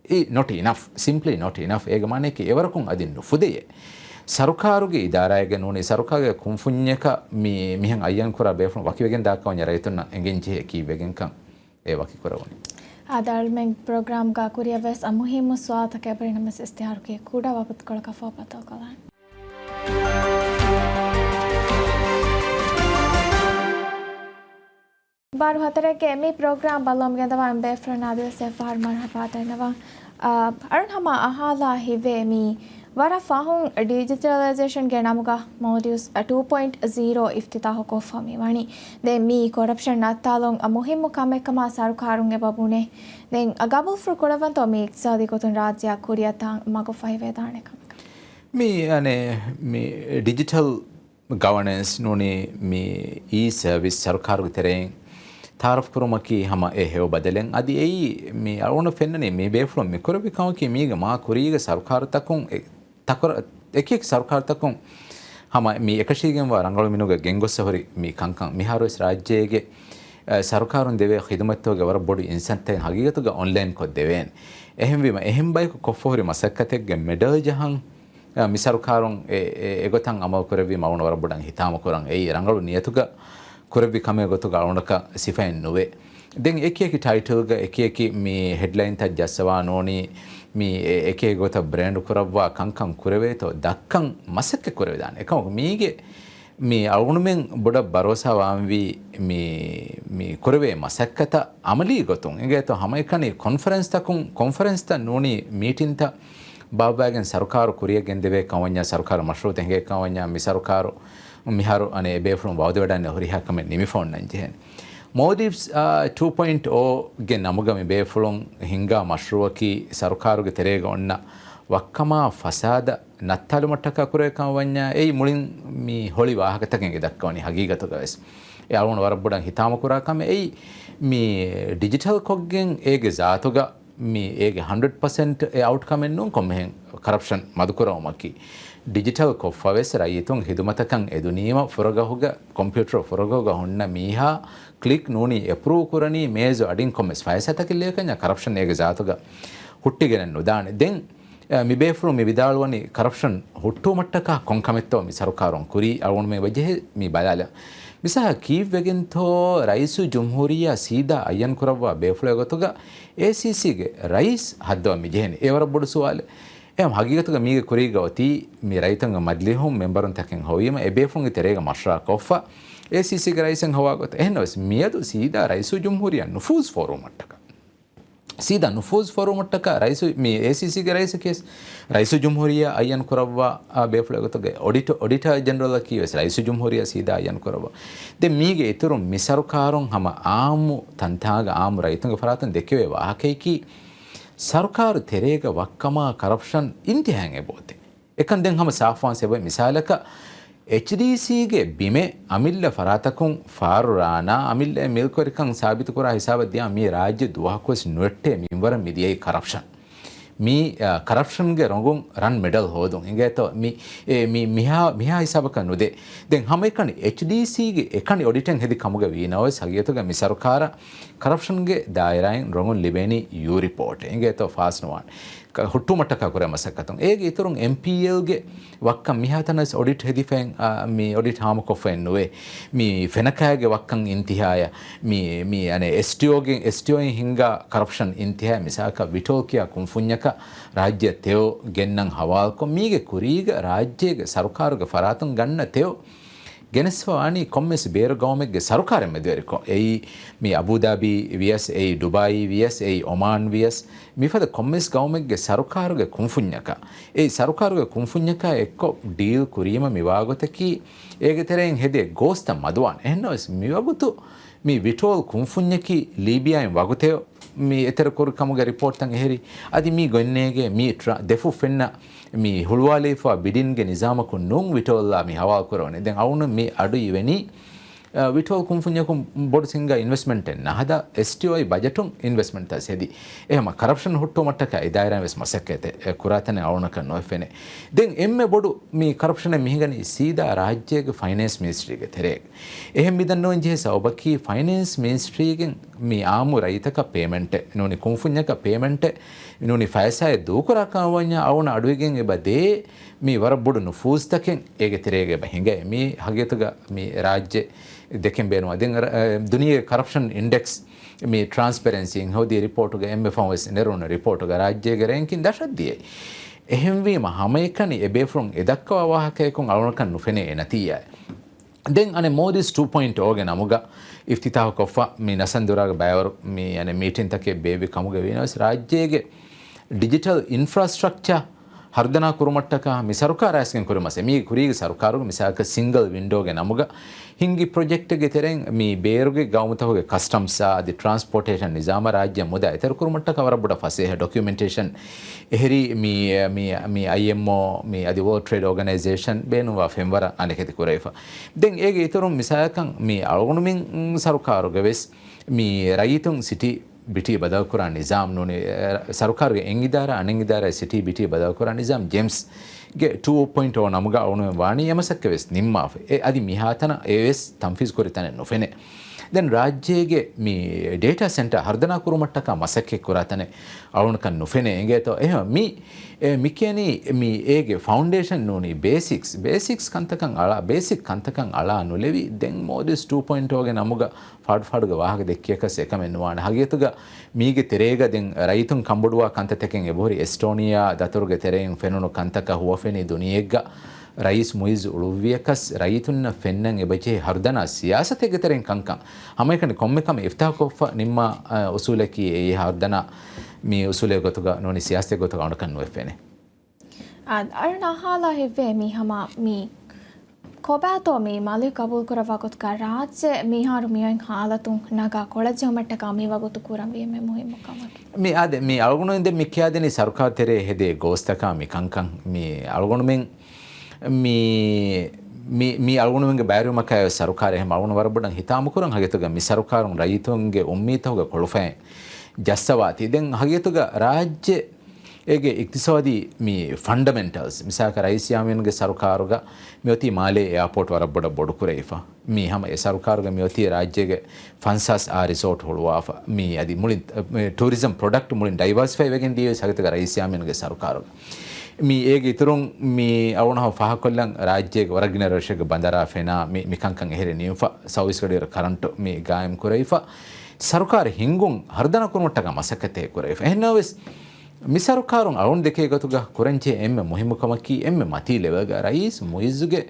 އީ ނޮޓް އިނަފް، ސިމްޕްލީ ނޮޓް އިނަފް. އޭގެ މާނައަކީ އެވަރަކުން އަދި ނުފުދެޔޭ. ސަރުކާރުގެ އިދާރާއެއްގަ ނޫނީ، ސަރުކާރުގެ ކުންފުންޏަކަށް މި، މިހެން އައްޔަން ކުރާ ބޭފުޅުން ވަކިވެގެން ދާކަށް ވަންޏާ ރައްޔިތުންނަށް އެނގެން ޖެހޭ ކީއްވެގެންކަން އެ ވަކިކުރެވުނީ. އާދެ، އަޅުމެން ޕްރޮގްރާމްގަ ކުރިއަށް ވެސް އަ، މުހިއްމު ސުވާލުތަކެއް އެބަހުރި ނަމަވެސް އިސްތިހާރުގެ ކުޑަ ވަގުތުކޮޅަކަށް ފޯ ބައްދަލުކޮށްލާނަން. ބާރު ހަތަރެއްގެ މި ޕްރޮގްރާމް ބައްލަވަމުން ގެންދަވާ އެންމެ ބޭފުޅުންނަށް އަދިވެސް އެއްފަހަރު މަރުޙަބާ ދަންނަވަން. އާ، އަޅުން ހަމަ އަހާލާ ހިތްވޭ މީ ވަރަށް ފަހުން ޑިޖިޓަލައިޒޭޝަންގެ ނަމުގަ މޯލްޑިވްސް ޓޫ ޕޮއިންޓް ޒީރޯ އިފްތިތާޙު ކޮށްފަ މި ވަނީ. ދެން މީ ކޮރަޕްޝަން ނައްތާލުން މުހިއްމު ކަމެއްކަމަށް ސަރުކާރުން އެބަ ބުނޭ. ދެން ގަބޫލުފުޅު ކުރައްވަންތޯ މީ އިޤްތިޞާދީ ގޮތުން ރާއްޖެއަށް ކުރިއަށް ދާން މަގު ފަހިވެދާނެ ކަމަކަށް؟ މި، އަނެއް، މި ޑިޖިޓަލް ގަވަނެންސް ނޫނީ މި އީ ސަރވިސް ސަރުކާރުގެ ތެރެއިން ތައާރަފް ކުރުމަކީ ހަމަ އެ ހެޔޮ ބަދަލެއް. އަދި އެއީ މި އަޅުގަނޑަށް ފެންނަނީ މި ބޭފުޅުން މި ކުރެއްވި ކަމަކީ މީގެ މާ ކުރީގެ ސަރުކާރުތަކުން އެ، ތަކުރ-، އެކިއެކި ސަރުކާރުތަކުން ހަމަ މި އެކަށީގެންވާ ރަނގަޅު މިނުގަ ގެންގޮއްސަ ހުރި މި ކަންކަން. މިހާރުވެސް ރާއްޖޭގެ، އަ، ސަރުކާރުން ދެވޭ ޚިދުމަތްތަކުގެ ވަރަށް ބޮޑު އިންސަންތައް ހަގީގަތުގަ އޮންލައިން ކޮށްދެވޭނެ. އެހެންވީމަ، އެހެން ބަޔަކު ކޮށްފަ ހުރި މަސައްކަތެއްގެ މެޑަލް ޖަހަން އަ، މި ސަރުކާރުން އެ، އެ، އެގޮތަށް އަމަލު ކުރެއްވީމަ އަޅުގަނޑު ވަރަށް ބޮޑަށް ހިތާމަ ކުރަން. އެއީ ރަނގަޅު ނިޔަތުގަ ކުރެއްވި ކަމެއް ގޮތުގަ އަޅުގަނޑަކަށް ސިފައެއް ނުވޭ. ދެން އެކިއެކި ޓައިޓަލްގަ އެކިއެކި މި ހެޑްލައިންތައް ޖައްސަވާ ނޫނީ، މި އެ، އެކިއެކި ގޮތަށް ބްރޭންޑް ކުރައްވާ ކަންކަން ކުރެވޭތޯ ދައްކަން މަސައްކަތް ކުރެވިދާނެ. އެކަމަކު މީގެ މި އަޅުގަނޑުމެން ބޮޑަށް ބަރޯސާ ވާންވީ މި، މި ކުރެވޭ މަސައްކަތަށް އަމަލީ ގޮތުން. އިނގޭތޯ ހަމައެކަނި ކޮންފަރެންސްތަކުން، ކޮންފަރެންސްތައް ނޫނީ މީޓިންތައް ބާއްވާގެން ސަރުކާރު ކުރިއަށް ގެންދެވޭ ކަމަށް ވަންޏާ، ސަރުކާރު މަޝްރޫޢުތައް ހިނގޭ ކަމަށް ވަންޏާ، މި ސަރުކާރު މިހާރު އަނެއް އެބޭފުޅުން ވައުދުވެވަޑައިގަންނަ ހުރިހާ ކަމެއް ނިމިފަ އޮންނަން ޖެހޭނެ. މޯލްޑިވްސް، އާ، ޓޫ ޕޮއިންޓް އޯ ގެ ނަމުގަ މި ބޭފުޅުން ހިންގާ މަޝްރޫއަކީ ސަރުކާރުގެ ތެރޭގަ އޮންނަ ވައްކަމާ ފަސާދަ ނައްތާލުމަށްޓަކާ ކުރޭ ކަމަށް ވަންޏާ، އެއީ މުޅިން މި ހޮޅި ވާހަކަތަކެއް އެ ދައްކަވަނީ. ހަގީގަތުގަ ވެސް އެ އަޅުގަނޑު ވަރަށް ބޮޑަށް ހިތާމަ ކުރާ ކަމެއް. އެއީ މި ޑިޖިޓަލް ކޮށްގެން އޭގެ ޒާތުގަ މި އޭގެ ހަންޑްރެޑް ޕަސެންޓް އެ އައުޓްކަމެއް ނޫން ކޮންމެހެން ކަރަޕްޝަން މަދުކުރެވުމަކީ. ޑިޖިޓަލް ކޮށްފަ ވެސް ރައްޔިތުން ހިދުމަތަކަށް އެދުނީމަ ފުރަގަހުގަ ކޮމްޕިއުޓަރު ފުރަގަހުގަ ހުންނަ މީހާ ކްލިކް ނޫނީ އެޕްރޫވް ކުރަނީ މޭޒު އަޑިން ކޮންމެސް ފައިސާތަކެއް ލިޔެކަންޏާ ކަރަޕްޝަން އޭގެ ޒާތުގަ ހުއްޓިގެނެއް ނުދާނެ. ދެން އަ، މި ބޭފުޅުން މި ވިދާޅުވަނީ ކަރަޕްޝަން ހުއްޓުވުމަށްޓަކާ ކޮން ކަމެއްތޯ މި ސަރުކާރުން ކުރީ އަޅުގަނޑުމެން ވަޖެހޭ މި ބަލާލަން. މިސާލަށް ކީއްވެގެންތޯ ރައީސުލްޖުމްހޫރިއްޔާ ސީދާ އައްޔަން ކުރައްވާ ބޭފުޅެއް ގޮތުގަ އޭސީސީގެ ރައީސް ހައްދަވަން މި ޖެހެނީ؟ އެ ވަރަށް ބޮޑު ސުވާލެއް. އެހެން ހަގީގަތުގަ މީގެ ކުރީގަ އޮތީ މި ރައްޔިތުންގެ މަޖިލީހުން މެމްބަރުންތަކެއް ހޮވީމަ އެ ބޭފުޅުންގެ ތެރޭގަ މަޝްވަރާ ކޮށްފަ އޭސީސީގެ ރައީސެއް ހޮވާ ގޮތަށް. އެހެންނަމަވެސް މިއަދު ސީދާ ރައީސުލްޖުމްހޫރިއްޔާ ނުފޫޒު ފޯރުވުމަށްޓަކާ ސީދާ ނުފޫޒު ފޯރުވުމަށްޓަކާ ރައީސު، މި އޭސީސީގެ ރައީސަކީ ވެސް ރައީސުލްޖުމްހޫރިއްޔާ އައްޔަން ކުރައްވާ، އާ، ބޭފުޅެއް ގޮތުގަ އޮޑިޓަ-، އޮޑިޓަރ ޖެނެރަލަކީ ވެސް ރައީސުލްޖުމްހޫރިއްޔާ ސީދާ އައްޔަން ކުރައްވާ. ދެން މީގެ އިތުރުން މި ސަރުކާރުން ހަމަ އާއްމު ތަންތާގަ އާއްމު ރައްޔިތުންގެ ފަރާތުން ދެކެވޭ ވާހަކަޔަކީ، ސަރުކާރު ތެރޭގަ ވައްކަމާ ކަރަޕްޝަން އިންތިހާއިން އެބައޮތޭ. އެކަން ދެން ހަމަ ސާފުވާން ސެބަ މިސާލަކަށް، އެޗްޑީސީގެ ބިމެއް އަމިއްލަ ފަރާތަކުން ފާރު ރާނާ އަމިއްލަ މިލްކުވެރިކަން ސާބިތުކުރާ ހިސާބަށް ދިޔާ މީ ރާއްޖެ ދުވަހަކުވެސް ނުވެއްޓޭ މިންވަރަށް މިދިޔައީ ކަރަޕްޝަން. މީ، އަ، ކަރަޕްޝަންގެ ރޮނގުން ރަން މެޑަލް ހޯދުން. އިނގޭތޯ މި، އެ، މި، މިހާ، މިހާ ހިސާބަކަށް ނުދޭ. ދެން ހަމައެކަނި އެޗްޑީސީގެ އެކަނި އޮޑިޓެއް ހެދި ކަމުގަ ވީނަމަވެސް ހަގީގަތުގަ މި ސަރުކާރަށް ކަރަޕްޝަންގެ ދާއިރާއިން ރޮނގުން ލިބޭނީ ޔޫ ރިޕޯޓެއް. އިނގޭތޯ ފާސް ނުވާނެ. ކަ-، ހުއްޓުވުމަށްޓަކާ ކުރޭ މަސައްކަތުން. އޭގެ އިތުރުން އެމްޕީއެލްގެ ވައްކަން މިހާތަނަސް އޮޑިޓް ހެދިފައިން، އާ، މި އޮޑިޓް ހާމަކޮށްފައެއް ނުވޭ. މި ފެނަކާގެ ވައްކަން އިންތިހާޔަށް، މި، މި އަނެއް އެސްޓީއޯގެ، އެސްޓީއޯއިން ހިންގާ ކަރަޕްޝަން އިންތިހާޔަށް މިސާލަކަށް ވިޓޯލް ކިޔާ ކުންފުންޏަކަށް ރާއްޖެއަށް ތެޔޮ ގެންނަން ހަވާލުކޮށް، މީގެ ކުރީގަ ރާއްޖޭގެ ސަރުކާރުގެ ފަރާތުން ގަންނަ ތެޔޮ ގެނެސްފަ ވާނީ ކޮންމެސް ބޭރު ގައުމެއްގެ ސަރުކާރެއް މެދުވެރިކޮށް. އެއީ މި އަބޫދާބީ ވިޔަސް، އެއީ ޑުބާއީ ވިޔަސް، އެއީ އޮމާން ވިޔަސް، މިފަދަ ކޮންމެސް ގައުމެއްގެ ސަރުކާރުގެ ކުންފުންޏަކާ، އެއީ ސަރުކާރުގެ ކުންފުންޏަކާ އެއްކޮށް ޑީލް ކުރީމަ މި ވާގޮތަކީ އޭގެ ތެރެއިން ހެދޭ ގޯސްތައް މަދުވާނެ. އެހެންނަމަވެސް މިވަގުތު މި ވިޓޯލް ކުންފުންޏަކީ ލީބިޔާއިން ވަގުތެޔޮ މި އެތެރެކުރި ކަމުގެ ރިޕޯޓްތައް އެހެރީ. އަދި މީ ގޮތްނޭގެ މީ ޓްރަ-، ދެފުށް ފެންނަ މި ހުޅުވާލައިފަ ބިޑިންގެ ނިޒާމަކުން ނޫން ވިޓޯލްއާ މި ހަވާލު ކުރެވުނީ. ދެން އަޅުގަނޑު މި އަޑު އިވެނީ، އަ، ވިޓޯލް ކުންފުންޏަކުން ބޮޑު ސިންގާ އިންވެސްޓްމަންޓެއް ނަހަދާ، އެސްޓީއޯއި ބަޖެޓުން އިންވެސްޓްމަންޓްތައް ހެދި. އެހެމަ ކަރަޕްޝަން ހުއްޓުވުމަށްޓަކާ އެ ދާއިރާ ވެސް މަސައްކަތެއް، އެ، ކުރާތަނެއް އަޅުގަނޑަކަށް ނުވެފެނޭ. ދެން އެންމެ ބޮޑު މި ކަރަޕްޝަނެއް މިހިނގަނީ ސީދާ ރާއްޖޭގެ ފައިނޭންސް މިނިސްޓްރީގެ ތެރޭގަ. އެހެން މިދަންނަވަން ޖެހޭ ސަބަބަކީ ފައިނޭންސް މިނިސްޓްރީގެން މި އާއްމު ރައްޔިތަކަށް ޕޭމެންޓެއް ނޫނީ ކުންފުންޏަކަށް ޕޭމެންޓެއް ނޫނީ ފައިސާއެއް ދޫކުރާ ކަމަށް ވަންޏާ އަޅުގަނޑު އަޑުއިވިގެން އެބަ ދޭ މި ވަރަށް ބޮޑު ނުފޫޒުތަކެއް އޭގެ ތެރޭގަ އެބަ ހިނގައޭ. މީ ހަގީގަތުގަ މި ރާއްޖެ ދެކެން ބޭނުންވާ. ދެން ރ-، އަ، ދުނިޔޭގެ ކަރަޕްޝަން އިންޑެކްސް މި ޓްރާންސްޕެރެންސީން ހޯދި ރިޕޯޓުގަ އެންމެ ފަހުން ވެސް ނެރުނު ރިޕޯޓުގަ ރާއްޖޭގެ ރޭންކިން ދަށަށް ދިޔައީ. އެހެންވީމަ ހަމައެކަނި އެބޭފުޅުން އެ ދައްކަވާ ވާހަކަޔަކުން އަޅުގަނޑަކަށް ނުފެނޭ އެ ނަތީޖާއެއް. ދެން އަނެއް މޯލްޑިވްސް ޓޫ ޕޮއިންޓް އޯގެ ނަމުގަ އިފްތިތާހު ކޮށްފަ މި ނަސަންދުރާގެ ބައިވަރު މި އަނެއް މީޓިންތަކެއް ބޭއްވި ކަމުގަ ވީނަމަވެސް ރާއްޖޭގެ ޑިޖިޓަލް އިންފްރާސްޓްރަކްޗާ ހަރުދަނާ ކުރުމަށްޓަކާ މި ސަރުކާރާ އައިސްގެން ކުރި މަސައް-، މީގެ ކުރީގެ ސަރުކާރުގެ މިސާލަކަށް ސިންގަލް ވިންޑޯގެ ނަމުގަ ހިންގި ޕްރޮޖެކްޓެއްގެ ތެރެއިން މި ބޭރުގެ ގައުމުތަކުގެ ކަސްޓަމްސްއާ އަދި ޓްރާންސްޕޯޓޭޝަން ނިޒާމަށް ރާއްޖެ މުދާ އެތެރެކުރުމަށްޓަކާ ވަރަށް ބޮޑަށް ފަސޭހަ ޑޮކިއުމެންޓޭޝަން އެހެރީ މި، މި، މި އައިއެމްއޯ މި އަދި ވޯލްޑް ޓްރޭޑް އޯގަނައިޒޭޝަން ބޭނުންވާ ފެންވަރަށް އަނެކެތި ކުރެވިފަ. ދެން އޭގެ އިތުރުން މިސާލަކަށް މި އަޅުގަނޑުމެން ސަރުކާރުގެ ވެސް މި ރައްޔިތުން ސިޓީ ބިޓީ ބަދަލުކުރާ ނިޒާމް ނޫނީ، އެ، ސަރުކާރުގެ އެއް އިދާރާ އަނެއް އިދާރާއަށް ސިޓީ ބިޓީ ބަދަލުކުރާ ނިޒާމް ޖެމްސްގެ ޓޫ ޕޮއިންޓް އޯ ނަމުގަ އަޅުގަނޑުމެން ވާނީ އެ މަސައްކަތް ވެސް ނިންމާފަ. އެ އަދި މިހާތަނަށް އެ ވެސް ތަންފީޒު ކުރި ތަނެއް ނުފެނޭ. ދެން ރާއްޖޭގެ މި ޑޭޓާ ސެންޓާ ހަރުދަނާ ކުރުމަށްޓަކާ މަސައްކަތް ކުރާ ތަނެއް އަޅުގަނޑަކަށް ނުފެނޭ. އިނގޭތޯ އެހެން މި، އެ، މި ކިޔަނީ މި އޭގެ ފައުންޑޭޝަން ނޫނީ ބޭސިކްސް، ބޭސިކްސް ކަންތަކަށް އަޅާ، ބޭސިކް ކަންތަކަށް އަޅާ ނުލެވި ދެން މޯލްޑިވްސް ޓޫ ޕޮއިންޓް އޯގެ ނަމުގަ ފާޑު ފާޑުގެ ވާހަކަ ދެއްކިޔަކަސް އެކަމެއް ނުވާނެ. ހަގީގަތުގަ މީގެ ތެރޭގަ ދެން ރައްޔިތުން ކަންބޮޑުވާ ކަންތައްތަކެއް އެބަހުރި. އެސްޓޯނިއާ ދަތުރުގެ ތެރެއިން ފެނުނު ކަންތަކަށް ހުވަފެނި ދުނިޔެއެއްގަ ރައީސް މުއިއްޒު އުޅުއްވިޔަކަސް ރައްޔިތުންނަށް ފެންނަން އެބަޖެހޭ ހަރުދަނާ ސިޔާސަތެއްގެ ތެރެއިން ކަންކަން. ހަމައެކަނި ކޮންމެ ކަމެއް އިފްތާހުކޮށްފަ ނިންމާ، އަ، އުސޫލަކީ އެއީ ހަރުދަނާ މި އުސޫލެއް ގޮތުގަ ނޫނީ ސިޔާސަތެއް ގޮތުގަ އަޅުގަނޑަކަށް ނުވެފެނޭ. އަ، އަޅުގަނޑަށް އަހާލާ ހެއްވޭ މި ހަމަ މި ކޮބާތޯ މި މަލި ގަބޫލުކުރައްވާ ގޮތުގަ ރާއްޖެ މިހާރު މިއޮތް ހާލަތުން ނަގާ ކޮޅަށްޖެހުމަށްޓަކާ މިވަގުތު ކުރަންވީ އެންމެ މުހިއްމު ކަމަކީ؟ މި އާދެ، މި އަޅުގަނޑު ދެން މި ކިޔާދެނީ ސަރުކާރު ތެރޭ ހެދޭ ގޯސްތަކާ މި ކަންކަން. މި އަޅުގަނޑުމެން މި، މި، މި އަޅުގަނޑުމެންގެ ބައިވެރިވުމަކާއި ސަރުކާރެއް ހަމަ އަޅުގަނޑު ވަރަށް ބޮޑަށް ހިތާމަކުރަން. ހަގީގަތުގަ މި ސަރުކާރުން ރައްޔިތުންގެ އުއްމީދުތަކުގެ ކޮޅުފައިން ޖައްސަވާތީ. ދެން ހަގީގަތުގަ ރާއްޖެ އޭގެ އިޤްތިޞާދީ މި ފަންޑަމެންޓަލްސް، މިސާލަކަށް ރައީސް ޔާމީންގެ ސަރުކާރުގަ މިއޮތީ މާލޭ އެއާޕޯޓް ވަރަށް ބޮޑަށް ބޮޑުކުރެވިފަ. މި ހަމަ އެ ސަރުކާރުގަ މިއޮތީ ރާއްޖޭގެ ފަންސާސް އާ ރިސޯޓް ހުޅުވާފަ. މި އަދި މުޅިން، އެ، ޓޫރިޒަމް ޕްރޮޑަކްޓް މުޅިން ޑައިވާސިފައި ވެގެން ދިޔައީ ހަގީގަތުގަ ރައީސް ޔާމީންގެ ސަރުކާރުގަ. މި އޭގެ އިތުރުން މި އަޅުގަނޑު ފާހަގަކޮށްލަން ރާއްޖޭގެ ވަރަށް ގިނަ ރަށެއްގެ ބަނދަރާ ފެނާ މި، މި ކަންކަން އެހެރެ ނިމިފަ، ސައުވީސް ގަޑިއިރު ކަރަންޓު މި ގާއިމް ކުރެވިފަ، ސަރުކާރު ހިންގުން ހަރުދަނާ ކުރުމަށްޓަކާ މަސައްކަތެއް ކުރެވިފަ. އެހެންނަމަވެސް، މި ސަރުކާރުން އަޅުގަނޑު ދެކޭ ގޮތުގަ ކުރަންޖެހޭ އެންމެ މުހިއްމު ކަމަކީ، އެންމެ މަތީ ލެވެލްގަ ރައީސް މުއިއްޒުގެ،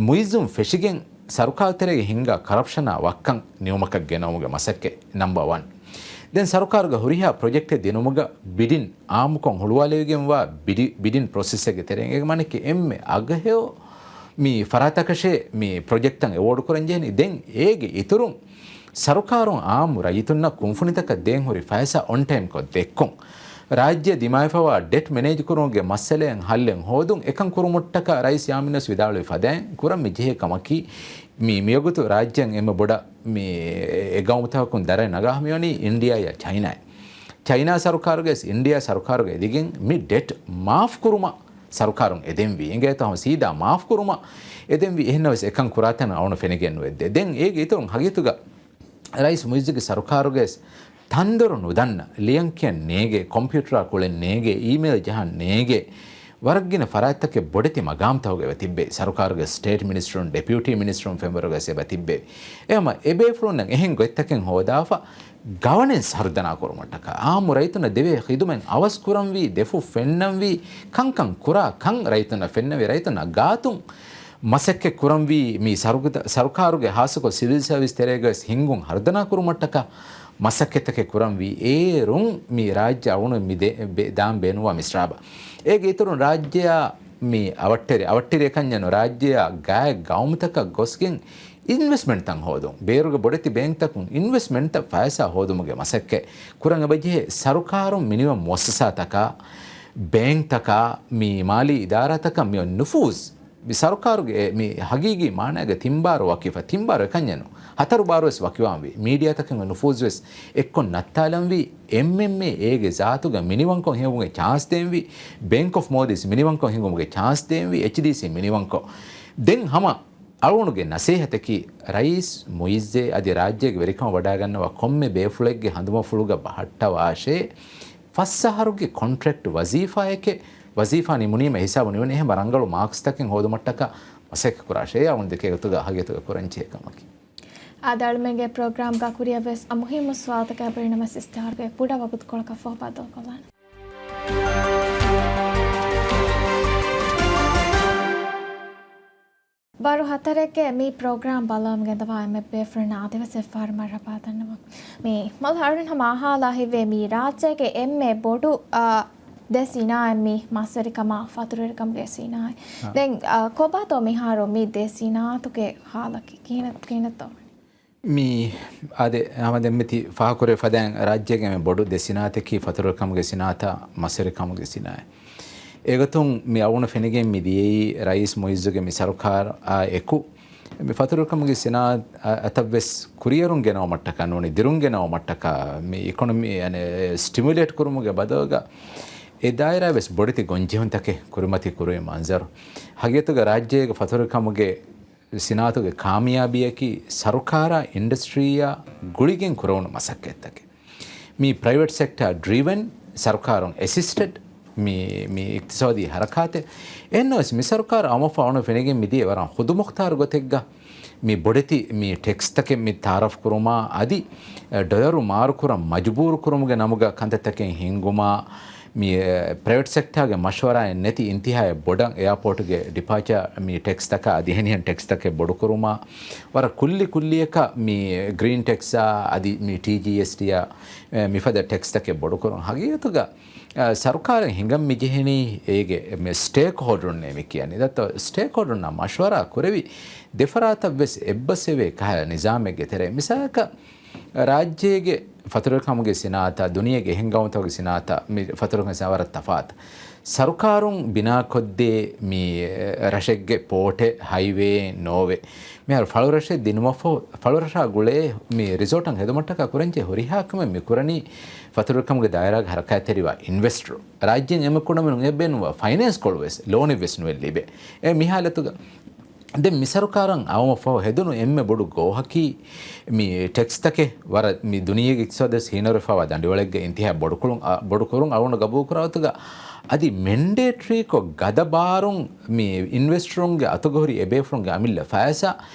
މުއިއްޒުން ފެށިގެން ސަރުކާރު ތެރޭގަ ހިންގާ ކަރަޕްޝަނާ ވައްކަން ނިމުމަކަށް ގެނައުމުގެ މަސައްކަތް ނަމްބަރ ވަން. ދެން ސަރުކާރުގެ ހުރިހާ ޕްރޮޖެކްޓެއް ދިނުމުގަ ބިޑިން އާއްމުކޮށް ހުޅުވާލެވިގެންވާ ބިޑި-، ބިޑިން ޕްރޮސެސްއެއްގެ ތެރެއިން އޭގެ މާނައަކީ އެންމެ އަގުހެޔޮ މި ފަރާތަކަށޭ މި ޕްރޮޖެކްޓްތައް އެވޯޑް ކުރަން ޖެހެނީ. ދެން އޭގެ އިތުރުން ސަރުކާރުން އާއްމު ރައްޔިތުންނަށް ކުންފުނިތަކަށް ދޭން ހުރި ފައިސާ އޮން ޓައިމްކޮށް ދެއްކުން، ރާއްޖެ ދިމާވެފަވާ ޑެޓް މެނޭޖް ކުރުމުގެ މައްސަލައިން ހައްލެއް ހޯދުން އެކަން ކުރުމަށްޓަކާ ރައީސް ޔާމީން ވެސް ވިދާޅުވި ފަދައިން ކުރަން މި ޖެހޭ ކަމަކީ، މި މިވަގުތު ރާއްޖޭން އެންމެ ބޮޑަށް މި އެ ގައުމުތަކަކުން ދަރަނި ނަގާ މިވަނީ އިންޑިއާއާ ޗައިނާއާ. ޗައިނާ ސަރުކާރުގެ ވެސް އިންޑިއާ ސަރުކާރުގެ އެދިގެން މި ޑެޓް މާފް ކުރުމަށް ސަރުކާރުން އެދެންވީ. އިނގޭތޯ ހަމަ ސީދާ މާފް ކުރުމަށް އެދެންވީ. އެހެންނަމަވެސް އެކަން ކުރާތަން އަޅުގަނޑު ފެނިގެން ނުވެއްދޭ. ދެން އޭގެ އިތުރުން ހަގީގަތުގަ ރައީސް މުއިއްޒުގެ ސަރުކާރުގެ ތަންދޮރު ނުދަންނަ، ލިޔަން ކިޔަން ނޭގޭ، ކޮމްޕިއުޓަރާ ކުޅެން ނޭގޭ، އީމެއިލް ޖަހަން ނޭގޭ، ވަރަށް ގިނަ ފަރާތްތަކެއް ބޮޑެތި މަގާމްތަކުގަ އެބަ ތިއްބޭ. ސަރުކާރުގެ ސްޓޭޓް މިނިސްޓަރުން، ޑެޕިއުޓީ މިނިސްޓަރުން ފެންވަރުގަ ވެސް އެބަ ތިއްބޭ. އެހަމަ އެބޭފުޅުންނަށް އެހެން ގޮތްތަކެއް ހޯދާފަ، ގަވަނެންސް ހަރުދަނާ ކުރުމަށްޓަކާ، އާއްމު ރައްޔިތުންނަށް ދެވޭ ޚިދުމަތް އަވަސް ކުރަންވީ، ދެފުށް ފެންނަންވީ، ކަންކަން ކުރާ ކަން ރައްޔިތުންނަށް ފެންނަންވީ، ރައްޔިތުންނާ ގާތުން މަސައްކަތް ކުރަންވީ، މި ސަރުކު-، ސަރުކާރުގެ ހާއްސަކޮށް ސިވިލް ސަރވިސް ތެރޭގަވެސް ހިންގުން ހަރުދަނާ ކުރުމަށްޓަކާ މަސައްކަތްތަކެއް ކުރަންވީ. އޭރުން މި ރާއްޖެ އަޅުގަނޑު މި ދޭ-، ބެ-، ދާން ބޭނުންވާ މިސްރާބަށް. އޭގެ އިތުރުން ރާއްޖެއާ މި އަވަށްޓެރި، އަވަށްޓެރި އެކަންޏެއްނު، ރާއްޖެއާ ގާތް ގައުމުތަކަށް ގޮސްގެން އިންވެސްޓްމަންޓްތައް ހޯދުން. ބޭރުގެ ބޮޑެތި ބޭންކްތަކުން އިންވެސްޓްމަންޓްތައް ފައިސާ ހޯދުމުގެ މަސައްކަތް ކުރަން އެބަޖެހޭ. ސަރުކާރުން މިނިވަން މުއައްސަސާތަކާ، ބޭންކްތަކާ، މި މާލީ އިދާރާތަކަށް މި ނުފޫޒް، މި ސަރުކާރުގެ މި ހަގީގީ މާނައިގަ ތިން ބާރު ވަކިފަ، ތިން ބާރު އެކަންޏެއްނު، ހަތަރު ބާރު ވެސް ވަކިވާންވީ. މީޑިއާތަކެއް ނުފޫޒް ވެސް އެއްކޮށް ނައްތާލަންވީ. އެމްއެމްއޭ އޭގެ ޒާތުގަ މިނިވަންކޮށް ހިނގުމުގެ ޗާންސް ދޭންވީ. ބޭންކް އޮފް މޯލްޑިވްސް މިނިވަންކޮށް ހިނގުމުގެ ޗާންސް ދޭންވީ. އެޗްޑީސީ މިނިވަންކޮށް. ދެން ހަމަ އަޅުގަނޑުގެ ނަސޭހަތަކީ، ރައީސް މުއިއްޒޭ އަދި ރާއްޖޭގެ ވެރިކަމަށް ވަޑައިގަންނަވާ ކޮންމެ ބޭފުޅެއްގެ ހަނދުމަފުޅުގަ ބަހައްޓަވާށޭ، ފަސް އަހަރުގެ ކޮންޓްރެކްޓް ވަޒީފާއެކޭ، ވަޒީފާ ނިމުނީމަ ހިސާބު ނިމުނީ އެހެން ރަނގަޅު މާކްސްތަކެއް ހޯދުމަށްޓަކާ މަސައްކަތް ކުރާށޭ. އަޅުގަނޑު ދެކޭ ގޮތުގަ ހަގީގަތުގަ ކުރަންޖެހޭ ކަމަކީ. އާދެ، އަޅުމެންގެ ޕްރޮގްރާމްގަ ކުރިއަށް ވެސް އަ މުހިއްމު ސުވާލުތަކެއް އެބަހުރި ނަމަވެސް އިސްތިހާރުގެ ކުޑަ ވަގުތުކޮޅަކަށްފަހު ބައްދަލުކޮށްލާނަން. ބާރު ހަތަރެއްގެ މި ޕްރޮގްރާމް ބަލާމެން ގެންދަވާ އެންމެ ބޭފުޅުންނަށް އާދެވެސް އެއްފަހަރު މަރުޙަބާ ދަންނަވަން. މި މަލް އަޅުން ހަމަ އަހާލާ ހިތްވޭ މި ރާއްޖޭގެ އެންމެ ބޮޑު، އާ، ދެ ސިނާއަތް މި މަސްވެރިކަމާ ފަތުރުވެރިކަމުގެ ސިނާއަތް. އާ. ދެން، އާ، ކޮބާތޯ މިހާރު މި ދެ ސިނާއަތުގެ ހާލަކީ؟ ކިހިނެއް، ކިހިނެއްތޯ؟ މި އާދެ، ހަމަ ދެން މި ތި ފާހަގަކުރެވި ފަދައިން ރާއްޖޭގެ މި ބޮޑު ދެ ސިނާއަތަކީ ފަތުރުވެރިކަމުގެ ސިނާއަތާ މަސްވެރިކަމުގެ ސިނާއަތް. އެގޮތުން މި އަޅުގަނޑަށް ފެނިގެން މި ދިޔައީ ރައީސް މުއިއްޒުގެ މި ސަރުކާރާ އެކު މި ފަތުރުވެރިކަމުގެ ސިނާއަތަށް ވެސް ކުރިއެރުން ގެނައުމަށްޓަކާ ނޫނީ، ދިރުން ގެނައުމަށްޓަކާ މި އިކޮނޮމީ، އަނެ، ސްޓިމިއުލޭޓް ކުރުމުގެ ބަދަލުގަ އެ ދާއިރާ ވެސް ބޮޑެތި ގޮންޖެހުންތަކެއް ކުރިމަތި ކުރުވި މަންޒަރު. ހަގީގަތުގަ ރާއްޖޭގެ ފަތުރުވެރިކަމުގެ ސިނާއަތުގެ ކާމިޔާބީއަކީ ސަރުކާރާ އިންޑަސްޓްރީއާ ގުޅިގެން ކުރެވުނު މަސައްކަތްތަކެއް. މީ ޕްރައިވެޓް ސެކްޓާ ޑްރިވެން، ސަރުކާރުން އެސިސްޓެޑް މި، މި އިޤްތިޞާދީ ހަރަކާތެއް. އެހެންނަމަވެސް މި ސަރުކާރު އައުމަށްފަހު އަޅުގަނޑަށް ފެނިގެން މިދިޔަ ވަރަށް ޚުދުމުޚްތާރު ގޮތެއްގަ މި ބޮޑެތި މި ޓެކްސްތަކެއް މި ތައާރަފް ކުރުމާ އަދި، އެ، ޑޮލަރު މާރުކުރަން މަޖުބޫރު ކުރުމުގެ ނަމުގަ ކަންތައްތަކެއް ހިންގުމާ، މި، އެ، ޕްރައިވެޓް ސެކްޓާގެ މަޝްވަރާއެއް ނެތި އިންތިހާއަށް ބޮޑަށް އެއާޕޯޓުގެ ޑިޕާޗާ މި ޓެކްސްތަކާ އަދި އެހެނިހެން ޓެކްސްތަކެއް ބޮޑުކުރުމާ، ވަރަށް ކުއްލި ކުއްލިއަކަށް މި ގްރީން ޓެކްސްއާ އަދި މި ޓީޖީއެސްޓީއާ، އެ، މިފަދަ ޓެކްސްތަކެއް ބޮޑުކުރުން. ހަގީގަތުގަ ސަރުކާރެއް ހިނގަން މި ޖެހެނީ އޭގެ ސްޓޭކް ހޯލްޑަރުންނޭ މި ކިޔަނީ. ދަތޯ ސްޓޭކް ހޯލްޑަރުންނާ މަޝްވަރާ ކުރެވި ދެފަރާތަށް ވެސް އެއްބަސްވެވޭ ކަހަލަ ނިޒާމެއްގެ ތެރޭ. މިސާލަކަށް، ރާއްޖޭގެ ފަތުރުވެރިކަމުގެ ސިނާއަތާ ދުނިޔޭގެ އެހެން ގައުމުތަކުގެ ސިނާއަތާ މި ފަތުރުވެރިކަމުގެ ސިނާ ވަރަށް ތަފާތު. ސަރުކާރުން ބިނާކޮށްދޭ މި ރަށެއްގެ ޕޯޓެއް ހައިވޭއެއް ނޯވޭ. މިހާރު ފަޅުރަށެއް ދިނުމަށްފަހު، ފަޅުރަށާ ގުޅޭ މި ރިސޯޓަށް ހެދުމަށްޓަކާ ކުރަންޖެހޭ ހުރިހާ ކަމެއް މި ކުރަނީ ފަތުރުވެރިކަމުގެ ދާއިރާގެ ހަރަކާތްތެރިވާ އިންވެސްޓަރު. ރާއްޖޭން އެންމެ ކުޑަމިނުން އެ ބޭނުންވާ ފައިނޭންސް ކޮޅު ވެސް، ލޯނެއް ވެސް ނުއެއް ލިބޭ. އެ މިހާލަތުގަ ދެން މި ސަރުކާރަށް އައުމަށްފަހު ހެދުނު އެންމެ ބޮޑު ގޯހަކީ މި ޓެކްސްތަކެއް ވަރަށް މި ދުނިޔޭގެ އިޤްތިޞާދުވެސް ހީނަރުވެފައިވާ ދަނޑިވަޅެއްގަ އިންތިހާ ބޮޑުކުރުން، އަ، ބޮޑުކުރުން އަޅުގަނޑު ގަބޫލުކުރާ ގޮތުގަ އަދި މެންޑޭޓަރީކޮށް ގަދަ ބާރުން މި އިންވެސްޓަރުންގެ އަތުގަ ހުރި އެބޭފުޅުންގެ އަމިއްލަ ފައިސާ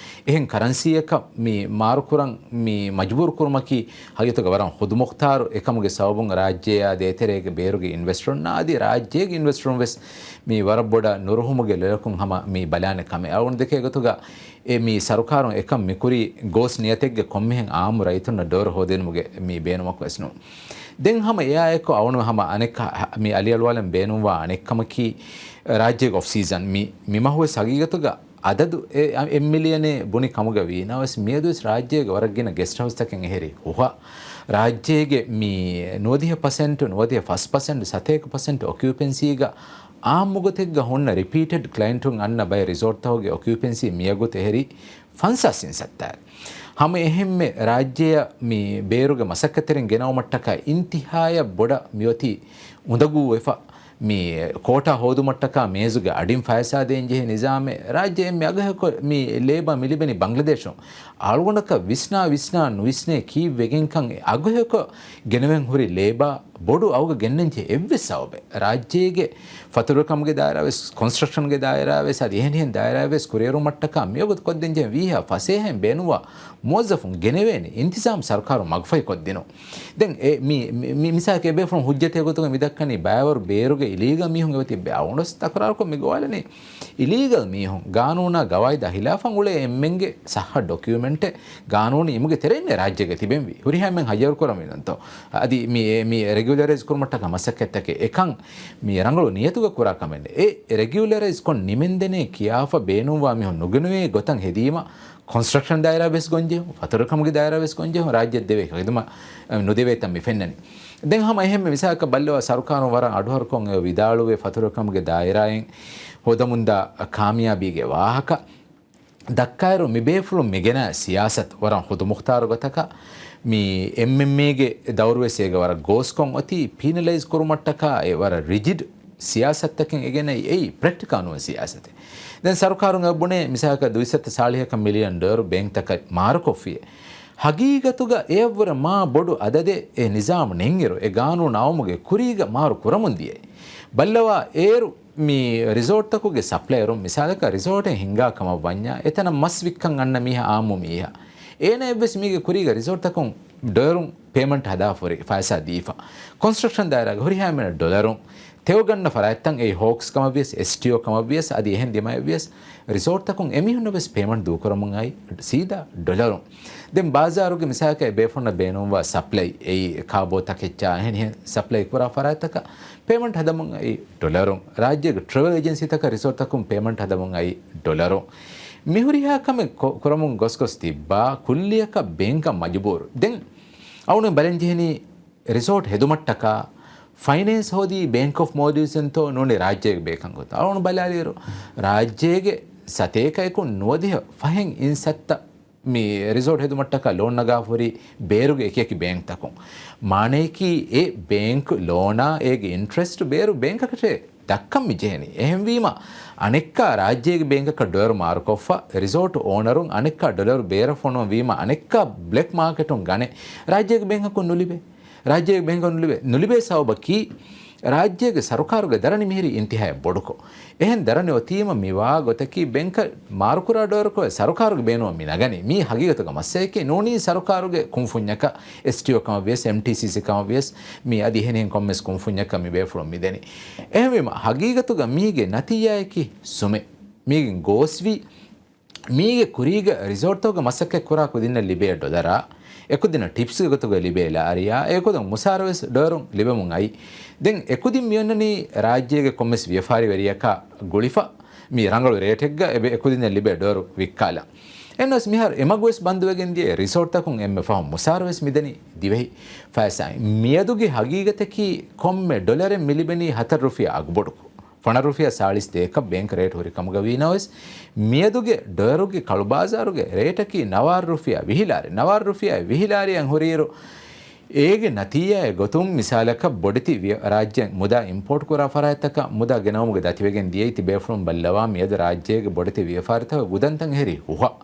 އެހެން ކަރަންސީއަކަށް މި މާރުކުރަން މި މަޖުބޫރު ކުރުމަކީ ހަގީގަތުގަ ވަރަށް ޚުދުމުޚްތާރު. އެކަމުގެ ސަބަބުން ރާއްޖެއާ ދޭތެރޭގެ ބޭރުގެ އިންވެސްޓަރުންނާ އަދި ރާއްޖޭގެ އިންވެސްޓަރުން ވެސް މި ވަރަށް ބޮޑަށް ނުރުހުމުގެ ލޮލަކުން ހަމަ މި ބަލާނެ ކަމެއް. އަޅުގަނޑު ދެކޭ ގޮތުގަ އެ މި ސަރުކާރުން އެކަން މިކުރީ ގޯސް ނިޔަތެއްގެ ކޮންމެހެން އާއްމު ރައްޔިތުންނަށް ޑޮލަރު ހޯދިނުމުގެ މި ބޭނުމަކު ވެސް ނޫން. ދެން ހަމަ އެއާއެކު އަޅުގަނޑު ހަމަ އަނެއްކާ މި އަލިއަޅުވާލަން ބޭނުންވާ އަނެއްކަމަކީ ރާއްޖޭގެ އޮފް ސީޒަން. މި، މި މަހު ވެސް ހަގީގަތުގަ އަދަދު އެ، އެއް މިލިއަނެއް ބުނި ކަމުގަ ވީނަމަވެސް މިއަދުވެސް ރާއްޖޭގެ ވަރަށް ގިނަ ގެސްޓް ހައުސްތަކެއް އެހެރީ ހުހަށް. ރާއްޖޭގެ މި ނުވަދިހަ ޕަސެންޓު، ނުވަދިހަ ފަސް ޕަސެންޓު، ސަތޭކަ ޕަސެންޓު އޮކިއުޕެންސީގަ އާއްމުގޮތެއްގަ ހުންނަ ރިޕީޓެޑް ކްލައިންޓުން އަންނަ ބައެއް ރިސޯޓްތަކުގެ އޮކިއުޕެންސީ މިއަގުތު އެހެރީ ފަންސާސް އިން ސައްތާރަ. ހަމަ އެހެންމެ ރާއްޖެއަށް މި ބޭރުގެ މަސައްކަތްތެރިން ގެނައުމަށްޓަކާ އިންތިހާޔަށް ބޮޑަށް މިއޮތީ އުނދަގޫވެފަ. މި ކޯޓާ ހޯދުމަށްޓަކާ މޭޒުގެ އަޑިން ފައިސާ ދޭންޖެހޭ ނިޒާމެއް. ރާއްޖެ އެންމެ އަގުހެޔޮކޮށް މި ލޭބާ މި ލިބެނީ ބަންގްލަދޭޝުން. އަޅުގަނޑަކަށް ވިސްނާ ވިސްނާ ނުވިސްނޭ ކީއްވެގެންކަން އަގުހެޔޮކޮށް ގެނެވެން ހުރި ލޭބާ ބޮޑު އަގުގަ ގެންނަންޖެހޭ އެއްވެސް ސަބަބެއް. ރާއްޖޭގެ ފަތުރުވެރިކަމުގެ ދާއިރާވެސް، ކޮންސްޓްރަކްޝަންގެ ދާއިރާވެސް، އަދި އެހެނިހެން ދާއިރާވެސް ކުރިއެރުމަށްޓަކާ މިވަގުތު ކޮށްދޭންޖެހޭ ވީހާ ފަސޭހައިން ބޭނުންވާ މުވައްޒަފުން ގެނެވޭނެ އިންތިޒާމް ސަރުކާރުން މަގުފަހި ކޮށްދިނުން. ދެން އެ މި، މި، މި މިސާލަކަށް އެބޭފުޅުން ހުއްޖަތެއް ގޮތުގަ މި ދައްކަނީ ބައިވަރު ބޭރުގެ އިލީގަލް މީހުން އެބަތިބެ. އަޅުގަނޑުވެސް ތަކުރާރުކޮށް މި ގޮވާލަނީ އިލީގަލް މީހުން ގާނޫނާ ގަވާއިދާ ހިލާފަށް އުޅޭ އެންމެންގެ ސައްހަ ޑޮކިއުމެންޓެއް ގާނޫނީ އިމުގެ ތެރެއިން ރާއްޖޭގަ ތިބެންވީ. ހުރިހާ އެންމެން ހައްޔަރު ކުރަމުންތޯ. އަދި މި، މި ރެގިއުލަރައިޒް ކުރުމަށްޓަކާ މަސައްކަތްތަކެއް އެކަން މި ރަނގަޅު ނިޔަތުގަ ކުރާ ކަމެއް. އެ ރެގިއުލަރައިޒް ކޮށް ނިމެންދެނޭ ކިޔާފަ ބޭނުންވާ މީހުން ނުގެނެވޭ ގޮތަށް ހެދީމަ ކޮންސްޓްރަކްޝަން ދާއިރާ ވެސް ގޮންޖެހުން، ފަތުރުވެރިކަމުގެ ދާއިރާ ވެސް ގޮންޖެހުން، ރާއްޖެ ދެވޭ ޚިދުމަތް ނުދެވޭތަން މި ފެންނަނީ. ދެން ހަމަ އެހެންމެ މިސާލަކަށް ބައްލަވާ ސަރުކާރުން ވަރަށް އަޑުހަރުކޮށް އެ ވިދާޅުވޭ ފަތުރުވެރިކަމުގެ ދާއިރާއިން ހޯދަމުންދާ ކާމިޔާބީގެ ވާހަކަ ދައްކާއިރު މި ބޭފުޅުން މިގެނާ ސިޔާސަތު ވަރަށް ޚުދުމުޚްތާރު ގޮތަކަށް މި އެމްއެމްއޭގެ ދައުރުވެސް އޭގެ ވަރަށް ގޯސްކޮށް އޮތީ ޕީނަލައިޒް ކުރުމަށްޓަކާ އެ ވަރަށް ރިޖިޑް ސިޔާސަތްތަކެއް އެ ގެނައީ އެއީ ޕްރެކްޓިކަލް ނޫން ސިޔާސަތެއް. ދެން ސަރުކާރުން އެ ބުނޭ މިސާލަކަށް ދުއިސައްތަ ސާޅީހަކަށް މިލިއަން ޑޮލަރު ބޭންކްތަކަށް މާރުކޮށްފިއޭ. ހަގީގަތުގަ އެއަށްވުރެ މާ ބޮޑު އަދަދެއް އެ ނިޒާމް ނެތްއިރު އެ ގާނޫނު އައުމުގެ ކުރީގަ މާރު ކުރަމުން ދިޔައީ. ބައްލަވާ އޭރު މި ރިސޯޓްތަކުގެ ސަޕްލަޔަރުން މިސާލަކަށް ރިސޯޓެއް ހިންގާ ކަމަށް ވަންޏާ އެތަނަށް މަސް ވިއްކަން އަންނަ މީހާ އާއްމު މީހާ. އޭނަ އެއްވެސް މީގެ ކުރީގަ ރިސޯޓްތަކުން ޑޮލަރުން ޕޭމަންޓް ހަދާފަ ހުރި ފައިސާ ދީފަ. ކޮންސްޓްރަކްޝަން ދާއިރާގެ ހުރިހާ އެންމެނަށް ޑޮލަރުން. ތެޔޮ ގަންނަ ފަރާތްތައް އެއީ ހޯކްސް ކަމަށް ވިޔަސް، އެސްޓީއޯ ކަމަށް ވިޔަސް، އަދި އެހެން ދިމާއެއް ވިޔަސް، ރިސޯޓްތަކުން އެމީހުންނަށް ވެސް ޕޭމަންޓް ދޫކުރަމުން އައީ ސީދާ ޑޮލަރުން. ދެން ބާޒާރުގެ މިސާލަކަށް އެ ބޭފުޅުންނަށް ބޭނުންވާ ސަޕްލައި، އެއީ ކާބޯ ތަކެއްޗާ އެހެނިހެން ސަޕްލައި ކުރާ ފަރާތްތަކަށް ޕޭމަންޓް ހަދަމުން އައީ ޑޮލަރުން. ރާއްޖޭގެ ޓްރެވެލް އެޖެންސީތަކަށް ރިސޯޓްތަކުން ޕޭމަންޓް ހަދަމުން އައީ ޑޮލަރުން. މިހުރިހާ ކަމެއް ކޮ-، ކުރަމުން ގޮސްގޮސް ތިއްބާ ކުއްލިއަކަށް ބޭންކަށް މަޖުބޫރު. ދެން އަޅުގަނޑު ބަލަން ޖެހެނީ ރިސޯޓް ހެދުމަށްޓަކާ ފައިނޭންސް ހޯދީ ބޭންކް އޮފް މޯލްޑިވްސް އިންތޯ ނޫނީ ރާއްޖޭގެ ބޭންކަށް ގޮތަށް. އަޅުގަނޑު ބަލާލިއިރު، ރާއްޖޭގެ ސަތޭކައަކުން ނުވަދިހަ ފަހެއް އިން ސައްތަ މި ރިސޯޓް ހެދުމަށްޓަކާ ލޯން ނަގާފަ ހުރީ ބޭރުގެ އެކިއެކި ބޭންކްތަކުން. މާނަޔަކީ އެ ބޭންކް ލޯނާ އޭގެ އިންޓްރެސްޓް ބޭރު ބޭންކަކަށޭ ދައްކަން މި ޖެހެނީ. އެހެންވީމަ، އަނެއްކާ ރާއްޖޭގެ ބޭންކަކަށް ޑޮލަރު މާރުކޮށްފަ، ރިސޯޓް އޯނަރުން އަނެއްކާ ޑޮލަރު ބޭރަށް ފޮނުވަން ވީމަ، އަނެއްކާ ބްލެކް މާކެޓުން ގަނެ، ރާއްޖޭގެ ބޭންކަކުން ނުލިބޭ. ރާއްޖޭގެ ބޭންކަކުން ނުލިބޭ. ނުލިބޭ ސަބަބަކީ، ރާއްޖޭގެ ސަރުކާރުގެ ދަރަނި މިހިރީ އިންތިހާއަށް ބޮޑުކޮށް. އެހެން ދަރަނި އޮތީމަ މިވާ ގޮތަކީ ބޭންކަށް މާރުކުރާ ޑޮލަރުކޮޅެއް ސަރުކާރުގެ ބޭނުމަށް މި ނަގަނީ. މީ ހަގީގަތުގަ މައްސަލައެކޭ. ނޫނީ ސަރުކާރުގެ ކުންފުންޏަކަށް، އެސްޓީއޯ ކަމަށް ވިޔަސް، އެމްޓީސީސީ ކަމަށް ވިޔަސް، މި އަދި އެހެނިހެން ކޮންމެސް ކުންފުންޏަކަށް މި ބޭފުޅުން މި ދެނީ. އެހެންވީމަ، ހަގީގަތުގަ މީގެ ނަތީޖާއަކީ ސުމެއް. މީގެން ގޯސްވީ މީގެ ކުރީގަ ރިސޯޓްތަކުގަ މަސައްކަތް ކުރާ ކުދިންނަށް ލިބޭ ޑޮލަރާ، އެކުދިންނަށް ޓިޕްސްގެ ގޮތުގަ ލިބޭ ލާރިޔާ، އެކުދިން މުސާރަ ވެސް ޑޮލަރުން ލިބެމުން އައި. ދެން އެކުދިން މިއޮންނަނީ ރާއްޖޭގެ ކޮންމެސް ވިޔަފާރިވެރިޔަކާ ގުޅިފަ މި ރަނގަޅު ރޭޓެއްގަ އެބެ އެކުދިންނަށް ލިބޭ ޑޮލަރު ވިއްކާލަން. އެންނަސް މިހާރު އެމަގު ވެސް ބަންދުވެގެން ދިޔަ ރިސޯޓްތަކުން އެންމެ ފަހުން މުސާރަ ވެސް މިދަނީ ދިވެހި ފައިސާއިން. މިއަދުގެ ހަގީގަތަކީ ކޮންމެ ޑޮލަރެއް މިލިބެނީ ހަތަރު ރުފިޔާ އަގުބޮޑުކޮށް. ފަނަރަ ރުފިޔާ ސާޅީސް ދޭއްކަށް ބޭންކް ރޭޓް ހުރި ކަމުގަ ވީނަމަވެސް، މިއަދުގެ ޑޮލަރުގެ ކަޅުބާޒާރުގެ ރޭޓަކީ ނަވާރަ ރުފިޔާ ވިހި ލާރި، ނަވާރަ ރުފިޔާ ވިހި ލާރިއަށް ހުރިއިރު، އޭގެ ނަތީޖާއެއް ގޮތުން މިސާލަކަށް ބޮޑެތި ވިޔަ-، ރާއްޖެ މުދާ އިމްޕޯޓް ކުރާ ފަރާތްތަކަށް މުދާ ގެނައުމުގެ ދަތިވެގެން ދިޔައީ ތިބޭފުޅުން ބައްލަވާ މިއަދު ރާއްޖޭގެ ބޮޑެތި ވިޔަފާރިތަކުގެ ގުދަންތައް އެހެރީ ހުހަށް.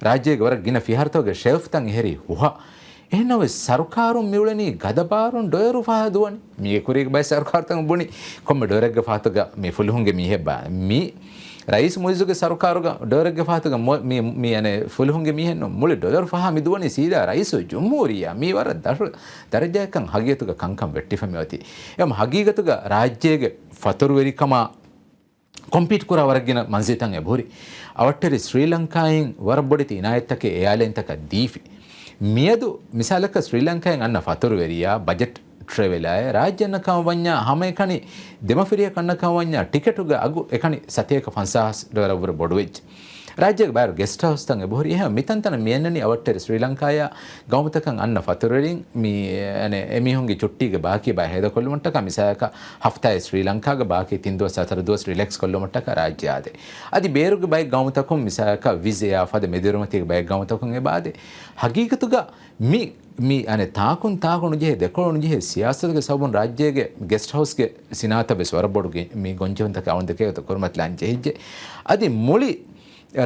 ރާއްޖޭގެ ވަރަށް ގިނަ ފިހާރަތަކުގެ ޝެލްފްތައް އެހެރީ ހުހަށް. އެހެންނަމަވެސް ސަރުކާރުން މިއުޅެނީ ގަދަބާރުން ޑޮލަރު ފަހަ ދުވަނީ. މީގެ ކުރީގެ ބައެއް ސަރުކާރުތަކުން ބުނި ކޮންމެ ޑޮލަރެއްގެ ފަހަތުގަ މި ފުލުހުންގެ މީހެއް ބާ. މި ރައީސް މުއިއްޒުގެ ސަރުކާރުގަ ޑޮލަރެއްގެ ފަހަތުގަ މު-، މި، މި، އަނެ، ފުލުހުންގެ މީހެއްނު މުޅި ޑޮލަރު ފަހަ މި ދުވަނީ ސީދާ ރައީސުލްޖުމްހޫރިއްޔާ. މީ ވަރަށް ދަށު ދަރަޖައަކަށް ހަގީގަތުގަ ކަންކަން ވެއްޓިފަ މިއޮތީ. އެހެން ހަގީގަތުގަ ރާއްޖޭގެ ފަތުރުވެރިކަމާ ކޮމްޕީޓް ކުރާ ވަރަށް ގިނަ މަންޒިލްތައް އެބަހުރި. އަވަށްޓެރި ސްރީލަންކާއިން ވަރަށް ބޮޑެތި އިނާޔަތްތަކެއް އެއާލައިންތަކަށް ދީފި. މިއަދު މިސާލަކަށް ސްރީލަންކާއިން އަންނަ ފަތުރުވެރިޔާ ބަޖެޓް ޓްރެވެލާއެ ރާއްޖެ އަންނަ ކަމަށް ވަންޏާ ހަމައެކަނި ދެމަފިރިއަކަށް އަންނަ ކަމަށް ވަންޏާ ޓިކެޓުގެ އަގު އެކަނި ސަތޭކަ ފަންސާސް ޑޮލަރަށްވުރެ ބޮޑުވެއްޖެ. ރާއްޖޭގެ ބައިވަރު ގެސްޓް ހައުސްތައް އެބަހުރި. އެހެން މިތަންތަނަށް މިއަންނަނީ އަވަށްޓެރި ސްރީލަންކާޔާ ގައުމުތަކަށް އަންނަ ފަތުރުވެރިން މި، އަނެ، އެމީހުންގެ ޗުއްޓީގެ ބާކީ ބައި ހޭދަކޮށްލުމަށްޓަކާ މިސާލަކަށް ހަފްތާއެއް ސްރީލަންކާގެ ބާކީ ތިން ދުވަސް ހަތަރު ދުވަސް ރިލެކްސް ކޮށްލުމަށްޓަކާ ރާއްޖެ އާދޭ. އަދި ބޭރުގެ ބައެއް ގައުމުތަކުން މިސާލަކަށް ވިޒް އެއާ ފަދަ މެދުއިރުމަތީގެ ބައެއް ގައުމުތަކުން އެބަ އާދޭ. ހަގީގަތުގަ މި، މި، އަނެ، ތާކުން ތާކު ނުޖެހޭ، ދެކޮޅު ނުޖެހޭ ސިޔާސަތުގެ ސަބަބުން ރާއްޖޭގެ ގެސްޓް ހައުސްގެ ސިނާއަތަށް ވެސް ވަރަށް ބޮޑު ގެ-، މި ގޮންޖެހުންތަކެއް އަޅުގަނޑު ދެކޭގޮތަށް ކުރިމަތިލާން ޖެހިއްޖެ. އަދި މުޅި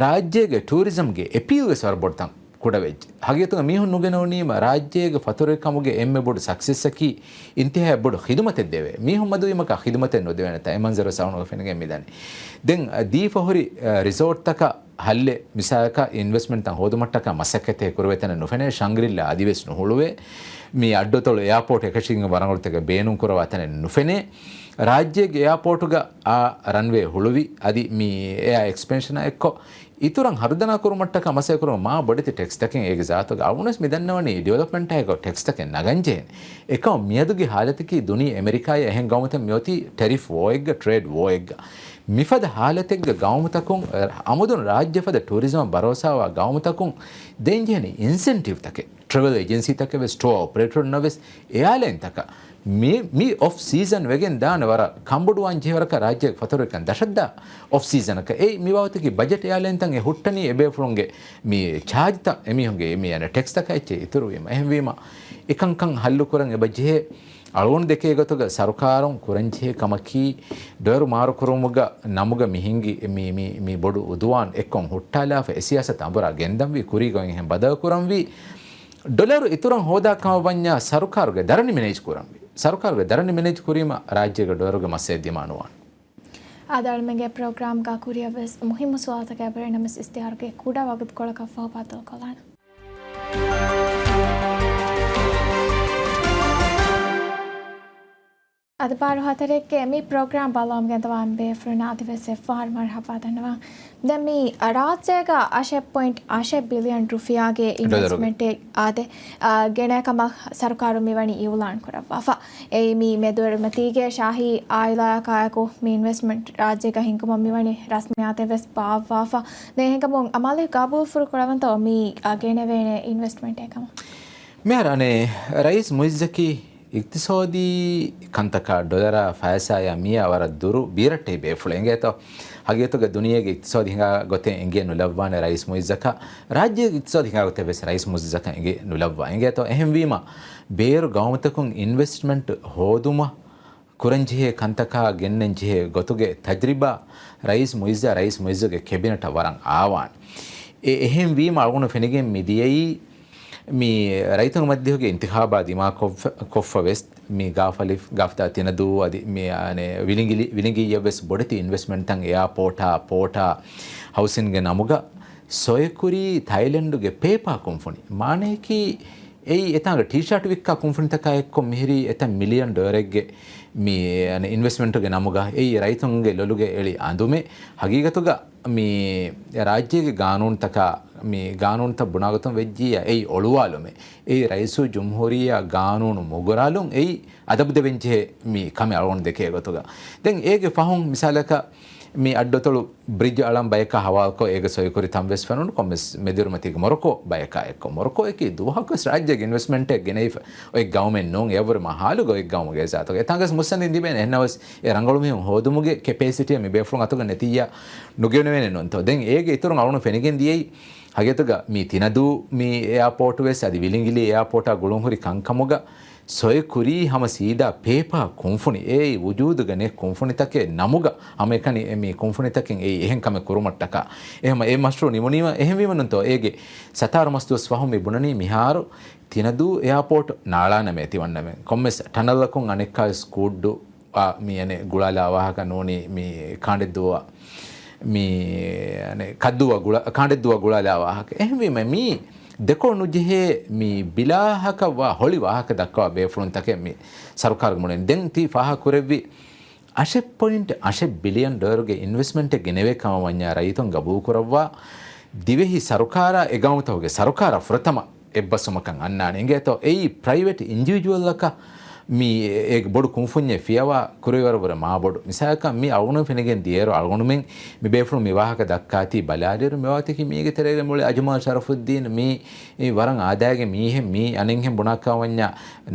ރާއްޖޭގެ ޓޫރިޒަމްގެ އެޕީލް ވެސް ވަރަށް ބޮޑުތަން ކުޑަވެއްޖެ. ހަގީގަތުގަ މީހުން ނުގެނެވުނީމަ ރާއްޖޭގެ ފަތުރުވެރިކަމުގެ އެންމެ ބޮޑު ސަކްސެސްއަކީ އިންތިހާއަށް ބޮޑު ޚިދުމަތެއް ދެވޭ. މީހުން މަދުވީމަކާ ޚިދުމަތެއް ނުދެވޭނެތާ އެ މަންޒަރު ސައުނުގަ ފެނިގެން މިދަނީ. ދެން ދީފަ ހުރި، އަ، ރިސޯޓްތަކަށް ހައްލެއް މިސާލަކަށް އިންވެސްޓްމަންޓްތައް ހޯދުމަށްޓަކާ މަސައްކަތެއް ކުރެވޭ ތަނެއް ނުފެނޭ. ޝަންގްރިއްލާ އަދިވެސް ނުހުޅުވޭ. މި އައްޑުއަތޮޅު އެއާޕޯޓް އެކަށީގެން ވަރަށް އަޅުތަކެއް ބޭނުން ކުރަވާ ތަނެއް ނުފެނޭ. ރާއްޖޭގެ އެއާޕޯޓުގަ އާ ރަންވޭ ހުޅުވި އަދި މި އެއާ އެކްސްޕެންޝަނާ އެއްކޮށް، އިތުރަށް ހަރުދަނާ ކުރުމަށްޓަކާ މަސައްކަތް ކުރުމަށް މާ ބޮޑެތި ޓެކްސްތަކެއް އޭގެ ޒާތުގަ އަޅުގަނޑުވެސް މި ދަންނަވަނީ ޑިވެލޮޕްމަންޓާއެކު ޓެކްސްތަކެއް ނަގަން ޖެހޭނެ. އެކަމަކު މިއަދުގެ ހާލަތަކީ ދުނިޔެ އެމެރިކާއާ އެހެން ގައުމުތައް މިއޮތީ ޓެރިފް ވޯއެއްގަ، ޓްރޭޑް ވޯއެއްގަ. މިފަދަ ހާލަތެއްގަ ގައުމުތަކުން، އަ، އަމުދުން ރާއްޖެ ފަދަ ޓޫރިޒަމަށް ބަރޯސާވާ ގައުމުތަކުން ދޭންޖެހެނީ އިންސެންޓިވްތަކެއް. ޓްރެވެލް އެޖެންސީތަކެއް ވެސް، ޓުއާ އޮޕަރޭޓަރުންނަށް ވެސް، އެއާލައިންތަކަށް މި، މި އޮފް ސީޒަން ވެގެން ދާނެ ވަރަށް ކަންބޮޑުވާން ޖެހޭ ވަރަކަށް ރާއްޖޭގެ ފަތުރުވެރިކަން ދަށަށްދާ އޮފް ސީޒަނަކަށް. އެއީ މި ބާވަތަކީ ބަޖެޓް އެއާލައިންތައް އެ ހުއްޓަނީ އެބޭފުޅުންގެ މި ޗާޖްތައް އެމީހުންގެ މި އަނެ ޓެކްސްތަކާ އެއްޗެއް އިތުރުވީމަ. އެހެންވީމަ އެކަންކަން ހައްލުކުރަން އެބަ ޖެހޭ. އަޅުގަނޑު ދެކޭ ގޮތުގަ ސަރުކާރުން ކުރަންޖެހޭ ކަމަކީ، ޑޮލަރު މާރުކުރުމުގަ ނަމުގަ މި ހިންގި މި، މި، މި ބޮޑު އުދުވާން އެއްކޮށް ހުއްޓާލާފަ އެ ސިޔާސަތު އަނބުރާ ގެންދަންވީ. ކުރީގަ އޮތް އެހެން ބަދަލުކުރަންވީ. ޑޮލަރު އިތުރަށް ހޯދާ ކަމަށް ވަންޏާ ސަރުކާރުގެ ދަރަނި މެނޭޖް ކުރަންވީ. ސަރުކާރުގެ ދަރަނި މެނޭޖް ކުރީމަ ރާއްޖޭގެ ޑޮލަރުގެ މައްސަލަ ދިމާ ނުވާނެ. އާދެ، އަޅުމެންގެ ޕްރޮގްރާމްގަ ކުރިއަށްވެސް މުހިއްމު ސުވާލުތަކެއް އެބަހުރި ނަމަވެސް އިސްތިހާރުގެ ކުޑަ ވަގުތުކޮޅަކަށްފަހު ބައްދަލުކޮށްލާނަން. އަދި ބާރު ހަތަރެއްގެ މި ޕްރޮގްރާމް ބައްލަވަމުން ގެންދަވާ ބޭފުޅުންނަށް އަދިވެސް އެއްފަހަރު މަރުޙަބާ ދަންނަވަން. ދެން މި ރާއްޖޭގަ އަށެއް ޕޮއިންޓް އަށެއް ބިލިއަން ރުފިޔާގެ ޑޮލަރުގެ. އިންވެސްޓްމަންޓެއް އާދެ، އާ، ގެނައި ކަމަށް ސަރުކާރުން މިވަނީ އިއުލާން ކުރައްވާފަ. އެއީ މި މެދުއިރުމަތީގެ ޝާހީ އާއިލާއަކާއެކު މި އިންވެސްޓްމަންޓް ރާއްޖޭގަ ހިންގުމަށް މިވަނީ ރަސްމިއްޔާތެއް ވެސް ބާއްވާފަ. ދެން އެހެންކަމުން އަމާލި ގަބޫލުފުޅު ކުރަވަންތޯ މި، އާ، ގެނެވޭނެ އިންވެސްޓްމަންޓެއް ކަމަށް؟ މިހާރު އަނެއް ރައީސް މުއިއްޒަކީ އިޤްތިޞާދީ ކަންތަކާ ޑޮލަރާ ފައިސާޔާ މިއާ ވަރަށް ދުރު ބީރައްޓެހި ބޭފުޅެއް އިނގޭތޯ. ހަގީގަތުގަ ދުނިޔޭގެ އިޤްތިޞާދު ހިނގާ ގޮތެއް އެނގޭ ނުލައްވާނެ ރައީސް މުއިއްޒަކަށް، ރާއްޖޭގެ އިޤްތިޞާދު ހިނގާ ގޮތެއް ވެސް ރައީސް މުއިއްޒަކަށް އެނގޭ ނުލައްވާ އިނގޭތޯ. އެހެންވީމަ ބޭރު ގައުމުތަކުން އިންވެސްޓްމަންޓް ހޯދުމަށް ކުރަންޖެހޭ ކަންތަކާ ގެންނަންޖެހޭ ގޮތުގެ ތަޖްރިބާ ރައީސް މުއިއްޒާ ރައީސް މުއިއްޒުގެ ކެބިނެޓަށް ވަރަށް އާވާނެ. އެ އެހެންވީމަ އަޅުގަނޑު ފެނިގެން މިދިޔައީ މި ރައްޔިތުންގެ މަޖިލީހުގެ އިންތިޚާބާ ދިމާކޮށްފަ-، ކޮށްފަ ވެސް މި ގާފަލި-، ގާފަތާ ތިނަދޫ އަދި މި އަނެއް ވިލިނގިލި-، ވިލިނގިއްޔަށް ވެސް ބޮޑެތި އިންވެސްޓްމަންޓްތައް އެއާޕޯޓާ، ޕޯޓާ، ހައުސިންގެ ނަމުގަ ސޮއެކުރީ ތައިލެންޑުގެ ޕޭޕާ ކުންފުނި. މާނަޔަކީ އެއީ އެތާނގަ ޓީޝާޓް ވިއްކާ ކުންފުނިތަކާ އެއްކޮށް މިހިރީ އެތައް މިލިއަން ޑޮލަރެއްގެ މި އަނެއް އިންވެސްޓްމަންޓުގެ ނަމުގަ. އެއީ ރައްޔިތުންގެ ލޮލުގެ އެޅި އަނދުމެއް. ހަގީގަތުގަ މި ރާއްޖޭގެ ގާނޫނުތަކާ، މި ގާނޫނުތައް ބުނާގޮތުން ވެއްޖިއްޔާ އެއީ އޮޅުވާލުމެއް. އެއީ ރައީސުލްޖުމްހޫރިއްޔާ ގާނޫނު މުގުރާލުން. އެއީ އަދަބު ދެވެންޖެހޭ މި ކަމެއް އަޅުގަނޑު ދެކޭ ގޮތުގަ. ދެން އޭގެ ފަހުން މިސާލަކަށް މި އައްޑުއަތޮޅު ބްރިޖް އަޅަން ބަޔަކާ ހަވާލުކޮށް އޭގެ ސޮއިކުރި ތަންވެސް ފެނުނު ކޮންމެސް މެދުއިރުމަތީގެ މޮރޮކޯ ބަޔަކާ އެއްކޮށް. މޮރޮކޯއަކީ ދުވަހަކުވެސް ރާއްޖޭގެ އިންވެސްޓްމަންޓެއް ގެނެވިފަ އޮތް ގައުމެއް ނޫން. އެއަށްވުރެ މާ ހާލުގަ އޮތް ގައުމުގެ ޒާތުގަ. އެތާނގަސް މުއްސަނދިން ތިބޭނެ. އެހެންނަމަވެސް އެ ރަނގަޅު މީހުން ހޯދުމުގެ ކެޕޭސިޓީއެއް މި ބޭފުޅުން އަތުގަ ނެތިއްޔާ ނުގެނެވޭނެ ނޫންތޯ. ދެން އޭގެ އިތުރުން އަޅުނު ފެނިގެން ދިޔައީ ހަގީގަތުގަ މި ތިނަދޫ މި އެއާޕޯޓުވެސް އަދި ވިލިނގިލީ އެއާޕޯޓާ ގުޅުންހުރި ކަންކަމުގަ ސޮއެ ކުރީ ހަމަ ސީދާ ޕޭޕާ ކުންފުނި. އެއީ ވުޖޫދުގަ ނެތް ކުންފުނިތަކެއް ނަމުގަ ހަމައެކަނި މި ކުންފުނިތަކެއް އެއީ އެހެން ކަމެއް ކުރުމަށްޓަކާ. އެހެމަ އެ މަޝްރޫ ނިމުނީމަ އެހެންވީމަ ނޫންތޯ އޭގެ ސަތާރަ މަސް ދުވަސް ފަހުން މި ބުނަނީ މިހާރު ތިނަދޫ އެއާޕޯޓް ނާޅާނަމޭ ތިވަންނަމެން. ކޮންމެސް ޓަނަލްއަކުން އަނެއްކާވެސް ކޫއްޑު އާ، މި އަނެއް ގުޅާލާ ވާހަކަ ނޫނީ މި ކާނޑެއްދޫއަށް، މި އަނެއް ކައްދޫއަށް ގުޅާ، ކާނޑެއްދޫއަށް ގުޅާލާ ވާހަކަ. އެހެންވީމަ މީ ދެކޮޅު ނުޖެހޭ މި ބިލާހަކަށް ވާ ހޮޅި ވާހަކަ ދައްކަވާ ބޭފުޅުންތަކެއް މި ސަރުކާރުގެ މުޅިން. ދެން ތީ ފާހަގަ ކުރެއްވި އަށެއް ޕޮއިންޓް އަށެއް ބިލިއަން ޑޮލަރުގެ އިންވެސްޓްމަންޓެއް ގެނެވޭ ކަމަށް ވަންޏާ ރައްޔިތުން ގަބޫލު ކުރައްވާ ދިވެހި ސަރުކާރާ އެ ގައުމުތަކުގެ ސަރުކާރާ ފުރަތަމަ އެއްބަސްވުމަކަށް އަންނާނެ. އިނގޭތޯ އެއީ ޕްރައިވެޓް އިންޑިވިޖުއަލްއަކަށް މި އެ ބޮޑު ކުންފުންޏެއް ފިޔަވާ ކުރެވިވަރު ވުރެ މާބޮޑު. މިސާލަކަށް މި އަޅުގަނޑު ފެނިގެން ދިޔައިރު އަޅުގަނޑުމެން މި ބޭފުޅުން މި ވާހަކަ ދައްކާތީ ބަލާލިއިރު މި ވާތަކީ މީގެ ތެރޭގަ މުޅި އަޖުމާލް ޝަރަފުއްދީން މީ ވަރަށް އާދައިގެ މީހެއް. މީ އަނެއްހެން ބުނާކަމަށް ވަންޏާ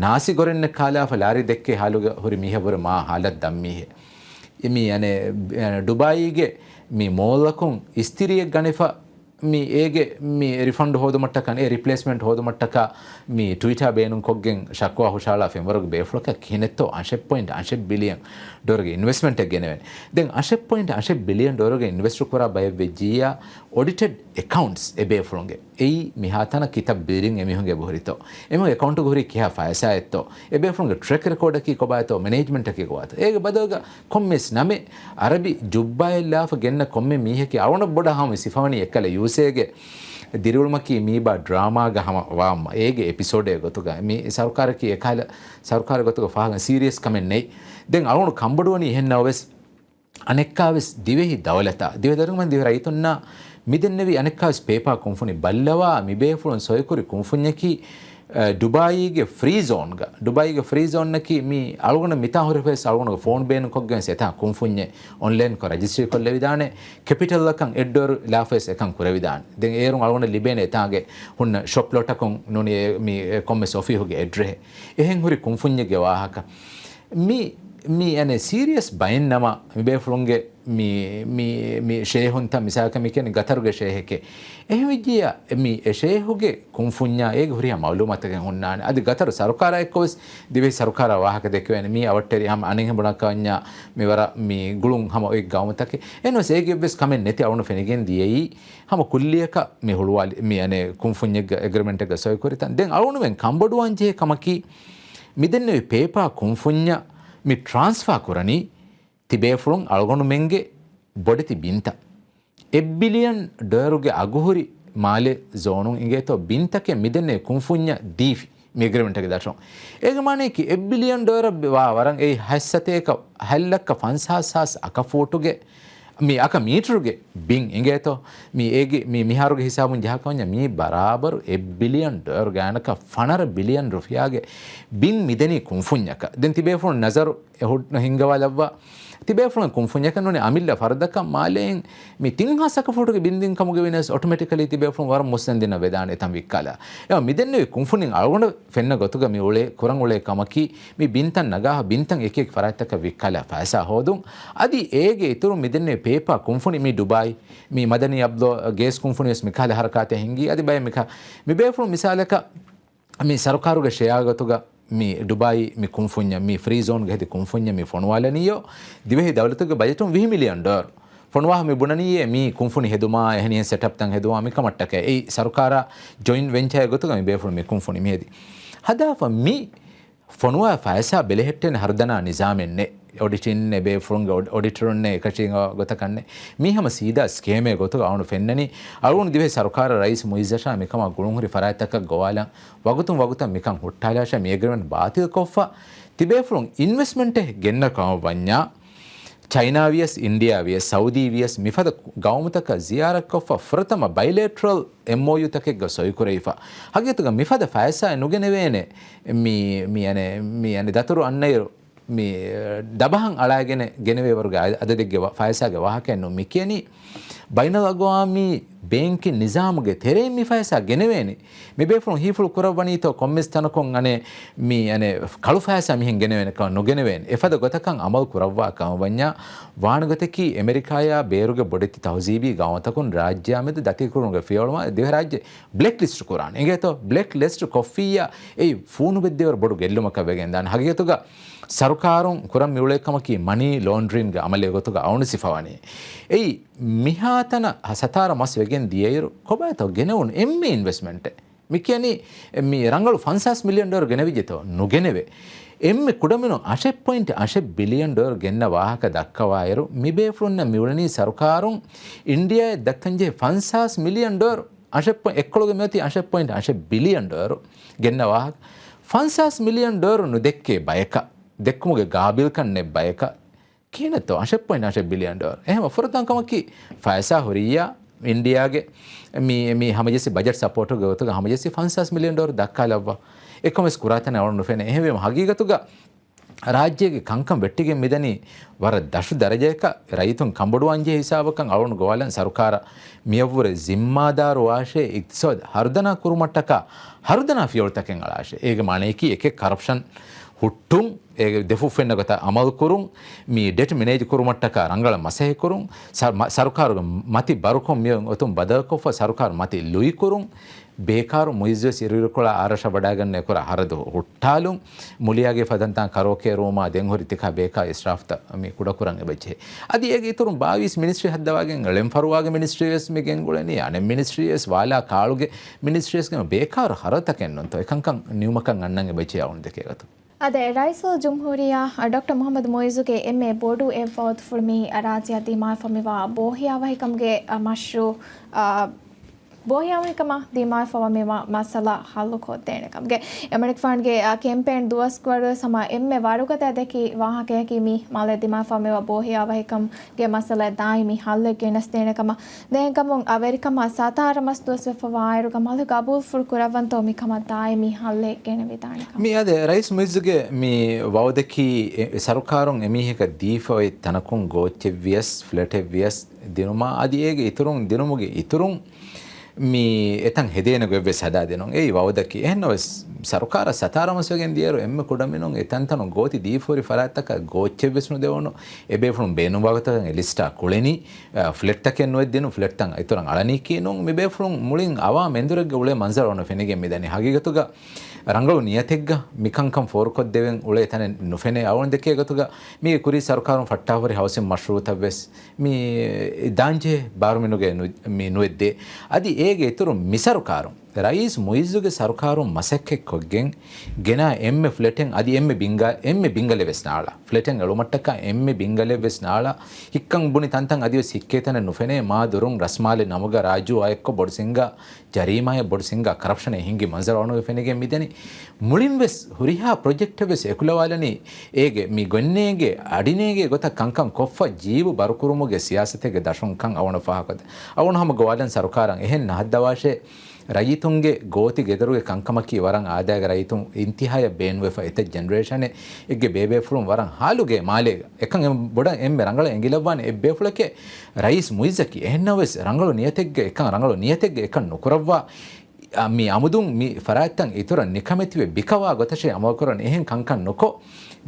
ނާސި ގޮރެންނެއް ކާލާފަ ލާރި ދެއްކޭ ހާލުގަ ހުރި މީހެއް ވުރެ މާ ހާލަތް ދަށް މީހެއް. މި އަނެއް ޑުބާއީގެ މި މޯލްއަކުން އިސްތިރިއެއް ގަނެފަ މި އޭގެ މި ރިފަންޑް ހޯދުމަށްޓަކާ، އެ ރިޕްލޭސްމަންޓް ހޯދުމަށްޓަކާ މި ޓްވިޓާ ބޭނުންކޮށްގެން ޝަކުވާ ހުށަހަޅާ ފެންވަރުގެ ބޭފުޅަކަށް ކިހިނެއްތޯ އަށެއް ޕޮއިންޓް އަށެއް ބިލިއަން ޑޮލަރުގެ އިންވެސްޓްމަންޓެއް ގެނެވެން. ދެން އަށެއް ޕޮއިންޓް އަށެއް ބިލިއަން ޑޮލަރުގެ އިންވެސްޓް ކުރާ ބައެއް ވެއްޖިއްޔާ އޮޑިޓެޑް އެކައުންޓްސް އެ ބޭފުޅުންގެ އެއީ މިހާތަނަށް ކިތައް ބިލިއަން އެމީހުންގެ އެބަހުރިތޯ؟ އެމީހުން އެކައުންޓުގަ ހުރީ ކިހާ ފައިސާއެއްތޯ؟ އެ ބޭފުޅުންގެ ޓްރެކް ރެކޯޑަކީ ކޮބާތޯ؟ މެނޭޖްމަންޓަކީ ކޮބާތޯ؟ އޭގެ ބަދަލުގަ ކޮންމެސް ނަމެއް އަރަބި ޖުއްބާއެއް ލާފަ ގެންނަ ކޮންމެ މީހަކީ އަޅުގަނޑަށް ބޮޑަށް ހަމަ ސިފަވަނީ އެއްކަލަ ޔޫސޭގެ ދިރިއުޅުމަކީ މީބާ ޑްރާމާގަ ހަމަ ވާ އޭގެ އެޕިސޯޑެއް ގޮތުގަ މި ސަރުކާރަކީ އެކަހަލަ ސަރުކާރެއް ގޮތުގަ ފާހަގަ ސީރިއަސް ކަމެއް ނެތް. ދެން އަޅުގަނޑު ކަންބޮޑުވަނީ އެހެން ނަމަވެސް އަނެއްކާވެސް ދިވެހި ދައުލަތާ، ދިވެހި ދަރިން ދިވެހި ރައްޔިތުންނާ މިދެންނެވި އަނެއްކާވެސް ޕޭޕާ ކުންފުނި ބައްލަވާ މިބޭފުޅުން ސޮއިކުރި ކުންފުންޏަކީ، އަ، ޑުބާއީގެ ފްރީ ޒޯންގަ، ޑުބާއީގެ ފްރީ ޒޯންއަކީ މި އަޅުގަނޑަށް މިތާ ހުރެފަވެސް އަޅުގަނޑުގެ ފޯން ބޭނުންކޮށްގެން އެތާ ކުންފުންޏެއް އޮންލައިންކޮށް ރަޖިސްޓްރީ ކޮށްލެވިދާނެ، ކެޕިޓަލްއަކަށް އެއް ޑޮލަރު ލާފަވެސް އެކަން ކުރެވިދާނެ. ދެން އޭރުން އަޅުގަނޑަށް ލިބޭނެ އެތާނގެ ހުންނަ ޝޮޕް ލޮޓަކުން ނޫނީ މި ކޮންމެސް އޮފީހުގެ އެޑްރެހެއް. އެހެން ހުރި ކުންފުންޏެއްގެ ވާހަކަ. މި، މި އަނެއް ސީރިއަސް ބައެއް ނަމަ މިބޭފުޅުންގެ މި، މި، މި ޝޭހުންތައް މިސާލަކަށް މި ކިޔަނީ ގަތަރުގެ ޝޭހެކޭ. އެހެންވެއްޖިއްޔާ މި އެ ޝޭހުގެ ކުންފުންޏާ އޭގެ ހުރިހާ މައުލޫމާތަކެއް ހުންނާނެ. އަދި ގަތަރު ސަރުކާރާ އެއްކޮވެސް ދިވެހި ސަރުކާރާ ވާހަކަ ދެއްކެވޭނެ. މީ އަވަށްޓެރި ހަމަ އަނެއްހެން ބުނާކަންޏާ މި ވަރަށް މި ގުޅުން ހަމަ އޮތް ގައުމުތަކެއް. އެހެންވެސް އޭގެ އެއްވެސް ކަމެއް ނެތި އަޅުން ފެނިގެން ދިޔައީ ހަމަ ކުއްލިއަކަށް މި ހުޅުވާލި، މި އަނެއް ކުންފުންޏެއްގަ އެގްރިމެންޓެއްގަ ސޮއިކުރިތަން. ދެން އަޅުގަނޑުމެން ކަންބޮޑުވާން ޖެހޭ ކަމަކީ، މިދެންނެވި ޕޭޕާ ކުންފުންޏަށް މި ޓްރާންސްފާ ކުރަނީ ތިބޭފުޅުން އަޅުގަނޑުމެންގެ ބޮޑެތި ބިންތައް. އެއް ބިލިއަން ޑޮލަރުގެ އަގުހުރި މާލެ ޒޯނުން އިނގޭތޯ ބިންތަކެއް މިދެންނެވި ކުންފުންޏަށް ދީފި. މި އެގްރިމެންޓްގެ ދަށުން. އޭގެ މާނައަކީ އެއް ބިލިއަން ޑޮލަރަށް ވާ ވަރަށް އެއީ ހަތް ސަތޭކަ ހަތް ލައްކަ ފަންސާސް ހާސް އަކަ ފޫޓުގެ، މި އަކަ މީޓަރުގެ ބިން އިނގޭތޯ. މި އޭގެ، މި މިހާރުގެ ހިސާބުން ޖަހާކަމަންޏާ މީ ބަރާބަރު އެއް ބިލިއަން ޑޮލަރު ގާނަކަށް ފަނަރަ ބިލިއަން ރުފިޔާގެ ބިން މިދެނީ ކުންފުންޏަކަށް. ދެން ތިބޭފުޅުން ނަޒަރު އެ ހު-، ހިންގަވާލައްވާ. ތިބޭފުޅުން ކުންފުންޏަކަށް ނޫނީ އަމިއްލަ ފަރުދަކަށް މާލޭން މި ތިން ހާސް އަކަ ފޫޓުގެ ބިން ދިން ކަމުގަ ވިޔަސް އޮޓޮމެޓިކަލީ ތިބޭފުޅުން ވަރަށް މުއްސަނދިންނަށް ވެދާނެ އެތަން ވިއްކާލާ. އެ މިދެންނެވި ކުންފުނިން އަޅުގަނޑަށް ފެންނަ ގޮތުގަ މި އުޅޭ، ކުރަން އުޅޭ ކަމަކީ، މި ބިންތައް ނަގާ ބިންތައް އެކި އެކި ފަރާތްތަކަށް ވިއްކާލާ ފައިސާ ހޯދުން. އަދި އޭގެ އިތުރުން މިދެންނެވި ޕޭޕާ ކުންފުނި މި ޑުބާއި، މި މަދަނީ އަބްލޯ ގޭސް ކުންފުނި ވެސް މިކަހަލަ ހަރަކާތެއް ހިންގީ. އަދި ބައެއް މިކަ-، މި ބޭފުޅުން މިސާލަކަށް މި ސަރުކާރުގެ ޝެއާ ގޮތުގަ މި ޑުބާއި މި ކުންފުންޏަށް، މި ފްރީ ޒޯންގަ ހެދި ކުންފުންޏަށް މި ފޮނުވާލަނީޔޯ، ދިވެހި ދައުލަތުގެ ބަޖެޓުން ވިހި މިލިއަން ޑޮލަރު ފޮނުވާ މި ބުނަނީއޭ މި ކުންފުނި ހެދުމާ، އެހެނިހެން ސެޓަޕްތައް ހެދުމާ މިކަމަށްޓަކައި. އެއީ ސަރުކާރާ ޖޮއިންޓް ވެންޗާއެއް ގޮތުގަ މި ބޭފުޅުން މި ކުންފުނި މި ހެދި. ހަދާފަ މި ފޮނުވާ ފައިސާ ބެލެހެއްޓޭނެ ހަރުދަނާ ނިޒާމެއް ނެތް. އޮޑިޓިން އެ ބޭފުޅުންގެ އޮޑި-، އޮޑިޓަރުންނެއް އެކަށީގެން ގޮތަކަށް ނެތް. މީ ހަމަ ސީދާ ސްކޭމެއް ގޮތުގަ އަޅުން ފެންނަނީ. އަޅުން ދިވެހި ސަރުކާރަށް ރައީސް މުއިއްޒަށާ މިކަމާ ގުޅުންހުރި ފަރާތްތަކަށް ގޮވާލަން. ވަގުތުން ވަގުތަށް މިކަން ހުއްޓާލާށާ މި އެގްރިމެންޓް ބާތިލްކޮށްފަ ތިބޭފުޅުން އިންވެސްޓްމަންޓެއް ގެންނަ ކަމަށް ވަންޏާ، ޗައިނާ ވިޔަސް، އިންޑިއާ ވިޔަސް، ސައުދީ ވިޔަސް މިފަދަ ގައުމުތަކަށް ޒިޔާރަތްކޮށްފަ ފުރަތަމަ ބައިލޭޓްރަލް އެމްއޯޔޫތަކެއްގަ ސޮއިކުރެވިފަ. ހަގީގަތުގަ މިފަދަ ފައިސާއެއް ނުގެނެވޭނެ މި، މި އަނެ، މި އަނެ ދަތުރު އަންނައިރު މި ދަބަހަން އަޅާގެނެ ގެނެވޭވަރުގެ އަ-، އަދަދެއްގެ ވަ-، ފައިސާގެ ވާހަކައެއް ނޫން. މި ކިޔަނީ ބައިނަލްއަގްވާމީ ބޭންކިން ނިޒާމުގެ ތެރެއިން މި ފައިސާ ގެނެވޭނެ. މި ބޭފުޅުން ހީފުޅު ކުރައްވަނީތޯ ކޮންމެސް ތަނަކުން އަނެ މި އަނެ ކަޅު ފައިސާ މިހެން ގެނެވޭނެ ކަމަށް ނުގެނެވޭނެ. އެފަދަ ގޮތަކަށް އަމަލު ކުރައްވާ ކަމަށް ވަންޏާ ވާނެ ގޮތަކީ އެމެރިކާޔާ ބޭރުގެ ބޮޑެތި ތަހުޒީބީ ގައުމުތަކުން ރާއްޖެއާ މެދު ދަތިކުރުމުގެ ފިޔަވަޅުމަށް ދިވެހިރާއްޖެ ބްލެކް ލިސްޓް ކުރާނެ. އިނގޭތޯ ބްލެކް ލިސްޓް ކޮށްފިއްޔާ އެއީ ފޫނުބެއްދޭވަރު ބޮޑު ގެއްލުމަކަށް ވެގެން ދާނެ. ހަގީގަތުގަ ސަރުކާރުން ކުރަން މިއުޅޭ ކަމަކީ މަނީ ލޯންޑްރިންގ އަމަލެއް ގޮތުގަ އައުނު ސިފަވަނީ. އެއީ މިހާތަނަށް ހަ-، ސަތާރަ މަސް ވެގެން ދިޔައިރު ކޮބާތޯ ގެނެވުނު އެންމެ އިންވެސްޓްމަންޓެއް؟ މި ކިޔަނީ މި ރަނގަޅު ފަންސާސް މިލިއަން ޑޮލަރު ގެނެވިއްޖެތޯ؟ ނުގެނެވޭ. އެންމެ ކުޑަމިނުން އަށެއް ޕޮއިންޓް އަށެއް ބިލިއަން ޑޮލަރު ގެންނަ ވާހަކަ ދައްކަވާއިރު، މި ބޭފުޅުންނަށް މިއުޅެނީ ސަރުކާރުން އިންޑިއާއަށް ދައްކަންޖެހޭ ފަންސާސް މިލިއަން ޑޮލަރު. އަށެއް ޕޮއިންޓް، އެއްކޮޅުގެ މިއޮތީ އަށެއް ޕޮއިންޓް އަށެއް ބިލިއަން ޑޮލަރު ގެންނަ ވާހަކަ. ފަންސާސް މިލިއަން ޑޮލަރު ނުދެއްކޭ ބަޔަކަށް، ދެއްކުމުގެ ގާބިލްކަން ނެތް ބަޔަކަށް ކިހިނެއްތޯ އަށެއް ޕޮއިންޓް އަށެއް ބިލިއަން ޑޮލަރު؟ އެހެން ފުރަތަމަ ކަމަކީ ފައިސާ ހުރިއްޔާ އިންޑިއާގެ މި، މި ހަމަޖެއްސި ބަޖެޓް ސަޕޯޓުގެ ގޮތުގަ ހަމަޖެއްސި ފަންސާސް މިލިއަން ޑޮލަރު ދައްކާލައްވާ. އެކަމެސް ކުރާތަނެއް އަޅުން ނުފެނޭ. އެހެންވީމަ ހަގީގަތުގަ ރާއްޖޭގެ ކަންކަން ވެއްޓިގެން މިދަނީ ވަރަށް ދަށު ދަރަޖައަކަށް. ރައްޔިތުން ކަނބޮޑުވާންޖެހޭ ހިސާބަކަށް އަޅުން ގޮވާލަން ސަރުކާރަށް މިއަށްވުރެ ޒިންމާދާރު ވާށޭ، އިގްތިސޯދު ހަރުދަނާ ކުރުމަށްޓަކާ ހަރުދަނާ ފިޔަވަޅުތަކެއް އަޅާށޭ. އޭގެ މާނަޔަކީ އެކެއް ކަރަޕްޝަން ހުއްޓުން، އޭގެ ދެފުށް ފެންނަ ގޮތަށް އަމަލު ކުރުން، މި ޑެޓް މެނޭޖް ކުރުމަށްޓަކާ ރަނގަޅަށް މަސައްކަތް ކުރުން، ސަ-، މަ-، ސަރުކާރުގެ މަތި ބަރުކޮށް މިއޮތް އޮތުން ބަދަލުކޮށްފަ ސަރުކާރު މަތި ލުއިކުރުން، ބޭކާރު މުއިއްޒުވެސް އިރުއިރުކޮޅާ އާރަށަށް ވަޑައިގަންނަ އެކުރާ ހަރަދު ހުއްޓާލުން، މުލިޔާގެ ފަދަންތާން ކަރޯކޭރުވުމާ ދެން ހުރި ތިކާ ބޭކާ އިސްރާފްތައް މި ކުޑަކުރަން އެބަޖެހޭ. އަދި އޭގެ އިތުރުން ބާވީސް މިނިސްޓްރީ ހައްދަވާގެން ޅެންފަރުވާގެ މިނިސްޓްރީވެސް މި ގެންގުޅެނީ، އަނެއް މިނިސްޓްރީވެސް ވާލާ ކާޅުގެ މިނިސްޓްރީވެސް ބޭކާރު ހަރަދުތަކެއް ނޫންތޯ އެކަންކަން ނިމުމަކަށް އަންނަން އެބަޖެހޭ އަޅުގަނޑު ދެކޭ ގޮތުން. އާދެ، ރައީސުލްޖުމްހޫރިއްޔާ ޑޮކްޓަރ މުޙައްމަދު މުޢިއްޒުގެ އެންމެ ބޮޑު އެއް ވަޢުދުފުޅު މި ރާއްޖެއަށް ދިމާވެފަ މިވާ ބޯހިޔާވަހިކަމުގެ މަޝްރޫޢު، އާ، ބޯހިޔާވަހިކަމަށް ދިމާވެފަވާ މި މަ-، މައްސަލަ ޙައްލުކޮށްދޭނެ ކަމުގެ. އެމަނިކުފާނުގެ، އާ، ކެމްޕޭން ދުވަސްވަރުވެސް ހަމަ އެންމެ ވަރުގަދަ ދެއްކި ވާހަކަޔަކީ މި މާލެ ދިމާވެފަ މިވާ ބޯހިޔާވަހިކަމުގެ މައްސަލަ ދާއިމީ ޙައްލެއް ގެނެސްދޭނެ ކަމަށް. ދެން ކަމުން ވެރިކަމަށް ސަތާރަ މަސް ދުވަސްވެފަ ވާއިރުގަ މަލު ގަބޫލުފުޅު ކުރައްވަންތޯ މިކަމަށް ދާއިމީ ޙައްލެއް ގެނެވިދާނެ ކަމަށް. މިއާދެ، ރައީސް މުޢިއްޒުގެ މި ވަޢުދަކީ އެ، އެ ސަރުކާރުން އެމީހަކަށް ދީފަ އޮތް ތަނަކުން ގޯއްޗެއްވިޔަސް، ފްލެޓެއްވިޔަސް ދިނުމާ، އަދި އޭގެ އިތުރުން، ދިނުމުގެ އިތުރުން މި އެތަން ހެދޭނެ ގޮތްވެސް ހަދާދިނުން. އެއީ ވަޢުދަކީ. އެހެންނަމަވެސް، ސަރުކާރަށް ސަތާރަ މަސްވެގެން ދިޔައިރު އެންމެ ކުޑަމިނުން އެ ތަންތަނުން ގޯތި ދީފަ ހުރި ފަރާތްތަކަށް ގޯއްޗެއްވެސް ނުދެވުނު. އެބޭފުޅުން ބޭނުންވާ ގޮތަކަށް އެ ލިސްޓާ ކުޅެނީ. އަ، ފްލެޓްތަކެއް ނުއެއްދިނުން، ފްލެޓްތައް އިތުރަށް އަޅަނީކީ ނޫން. މި ބޭފުޅުން މުޅިން އަވާމް އެނދުރެއްގަ އުޅޭ މަންޒަރު އަޅުގަނޑު ފެނިގެން މިދަނީ. ހަގީގަތުގަ ރަނގަޅު ނިޔަތެއްގަ މިކަންކަން ފޯރުކޮށްދެވެން އުޅޭ ތަނެއް ނުފެނޭ. އަޅުގަނޑު ދެކޭ ގޮތުގަ މީގެ ކުރީ ސަރުކާރުން ފައްޓާފަ ހުރި ހައުސިން މަޝްރޫޢުތައްވެސް މި ދާންޖެހޭ ބާރުމިނުގެ ނު-، މި ނުއެއްދޭ. އަދި އޭގެ އިތުރުން މި ސަރުކާރުން، ރައީސް މުޢިއްޒުގެ ސަރުކާރުން މަސައްކަތްކޮށްގެން ގެނާ އެންމެ ފްލެޓެއް، އަދި އެންމެ ބިންގާ-، އެންމެ ބިންގަލެއްވެސް ނާޅާ. ފްލެޓެއް އެޅުމަށްޓަކާ އެންމެ ބިންގަލެއްވެސް ނާޅާ. ހިއްކަން ބުނި ތަންތަން އަދިވެސް ހިއްކޭ ތަނެއް ނުފެނޭ. މާ ދުރުން ރަސްމާލެ ނަމުގަ ރާޖޫ އާ އެއްކޮށް ބޮޑު ސިންގާ ޖަރީމާއެއް، ބޮޑު ސިންގާ ކަރަޕްޝަނެއް ހިނގި މަންޒަރު އަޅުގަނޑު ފެނިގެން މިދަނީ. މުޅިންވެސް ހުރިހާ ޕްރޮޖެކްޓެއްވެސް އެކުލަވާލަނީ އޭގެ މި ގޮތްނޭގެ އަޑިނޭގެ ގޮތަށް ކަންކަން ކޮށްފަ ޖީބު ބަރުކުރުމުގެ ސިޔާސަތެއްގެ ދަށުން ކަން އަޅުގަނޑު ފާހަގަކޮށްދޭ. އަޅުގަނޑު ހަމަ ގޮވާލަން ސަރުކާރަށް އެހެން ނަހައްދަވާށޭ. ރައްޔިތުންގެ ގޯތި ގެދޮރުގެ ކަންކަމަކީ ވަރަށް އާދައިގެ ރައްޔިތުން އިންތިހާޔަށް ބޭނުންވެފަ އެތައް ޖެނެރޭޝަނެއް އެއްގެ ބޭބޭފުޅުން ވަރަށް ހާލުގެ މާލޭގަ. އެކަން އެ ބޮޑަށް އެންމެ ރަނގަޅަށް އެނގިލައްވާނެ އެއްބޭފުޅެކޭ ރައީސް މުޢިއްޒަކީ. އެހެންނަމަވެސް ރަނގަޅު ނިޔަތެއްގަ އެކަން، ރަނގަޅު ނިޔަތެއްގަ އެކަން ނުކުރައްވާ، އަ، މި އަމުދުން މި ފަރާތްތައް އިތުރަށް ނިކަމެތިވެ ބިކަވާ ގޮތަށޭ އަމަލުކުރަން. އެހެން ކަންކަން ނުކޮށް،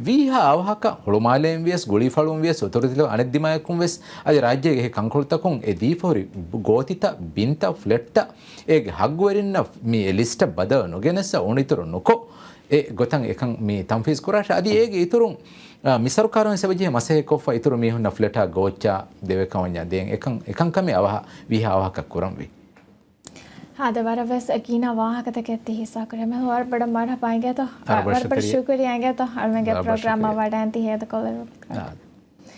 ވީހާ އަވަހަކަށް ހުޅުމާލޭން ވިޔަސް، ގުޅީފަޅުން ވިޔަސް، އުތުރުތިލަ އަނެއް ދިމާޔަކުން ވެސް، އަދި ރާއްޖޭގެ އެހެ ކަންކޮޅުތަކުން އެ ދީފަހުރި ގޯތިތައް، ބިންތައް، ފްލެޓްތައް އޭގެ ހައްގުވެރިންނަށް މި އެ ލިސްޓަށް ބަދަލު ނުގެނެސް އުނިތުރު ނުކޮށް، އެ ގޮތަށް އެކަން މި ތަންފީޒް ކުރާށޭ. އަދި އޭގެ އިތުރުން، އާ، މި ސަރުކާރުން ސެބަޖެހި މަސައްކަތްކޮށްފަ އިތުރު މީހުންނަށް ފްލެޓާ ގޯއްޗާ ދެވޭ ކަމަށް ދޭން. އެކަން، އެކަންކަމެއް އަވަހަށް ވީހާ އަވަހަކަށް ކުރަންވީ. އާދެ، ވަރަށްވެސް ގިނަ ވާހަކަތަކެއް ތި ހިއްސާކުރޭ. މެހު ވަރަށް ބޮޑަށް މަރުޙަބާ އިނގޭތޯ. ވަރަށް ބޮޑަށް ވަރަށް ބޮޑަށް ޝުކުރިޔާ. ޝުކުރިޔާ އިނގޭތޯ. އަޅުމެންގެ ވަރަށް ބޮޑަށް ޕްރޮގްރާމަށް ޝުކުރިޔާ. ވަޑައިން ތި ހޭދަކޮށްލެވުނު. އާ،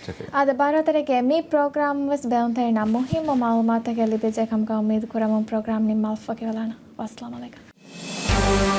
ޝުކުރިޔާ. އާދެ، ބާރުއަތަރެގެ މި ޕްރޮގްރާމް ވެސް ބެލުންތެރިންނަށް މުހިއްމު މައުލޫމާތުތަކެއް ލިބިއްޖެ ކަމުގަ އުއްމީދު ކުރަމުން ޕްރޮގްރާމް ނިންމާލަފަ ވަކިވެލާނަން. ވައްސަލާމް އަލައިކުމް.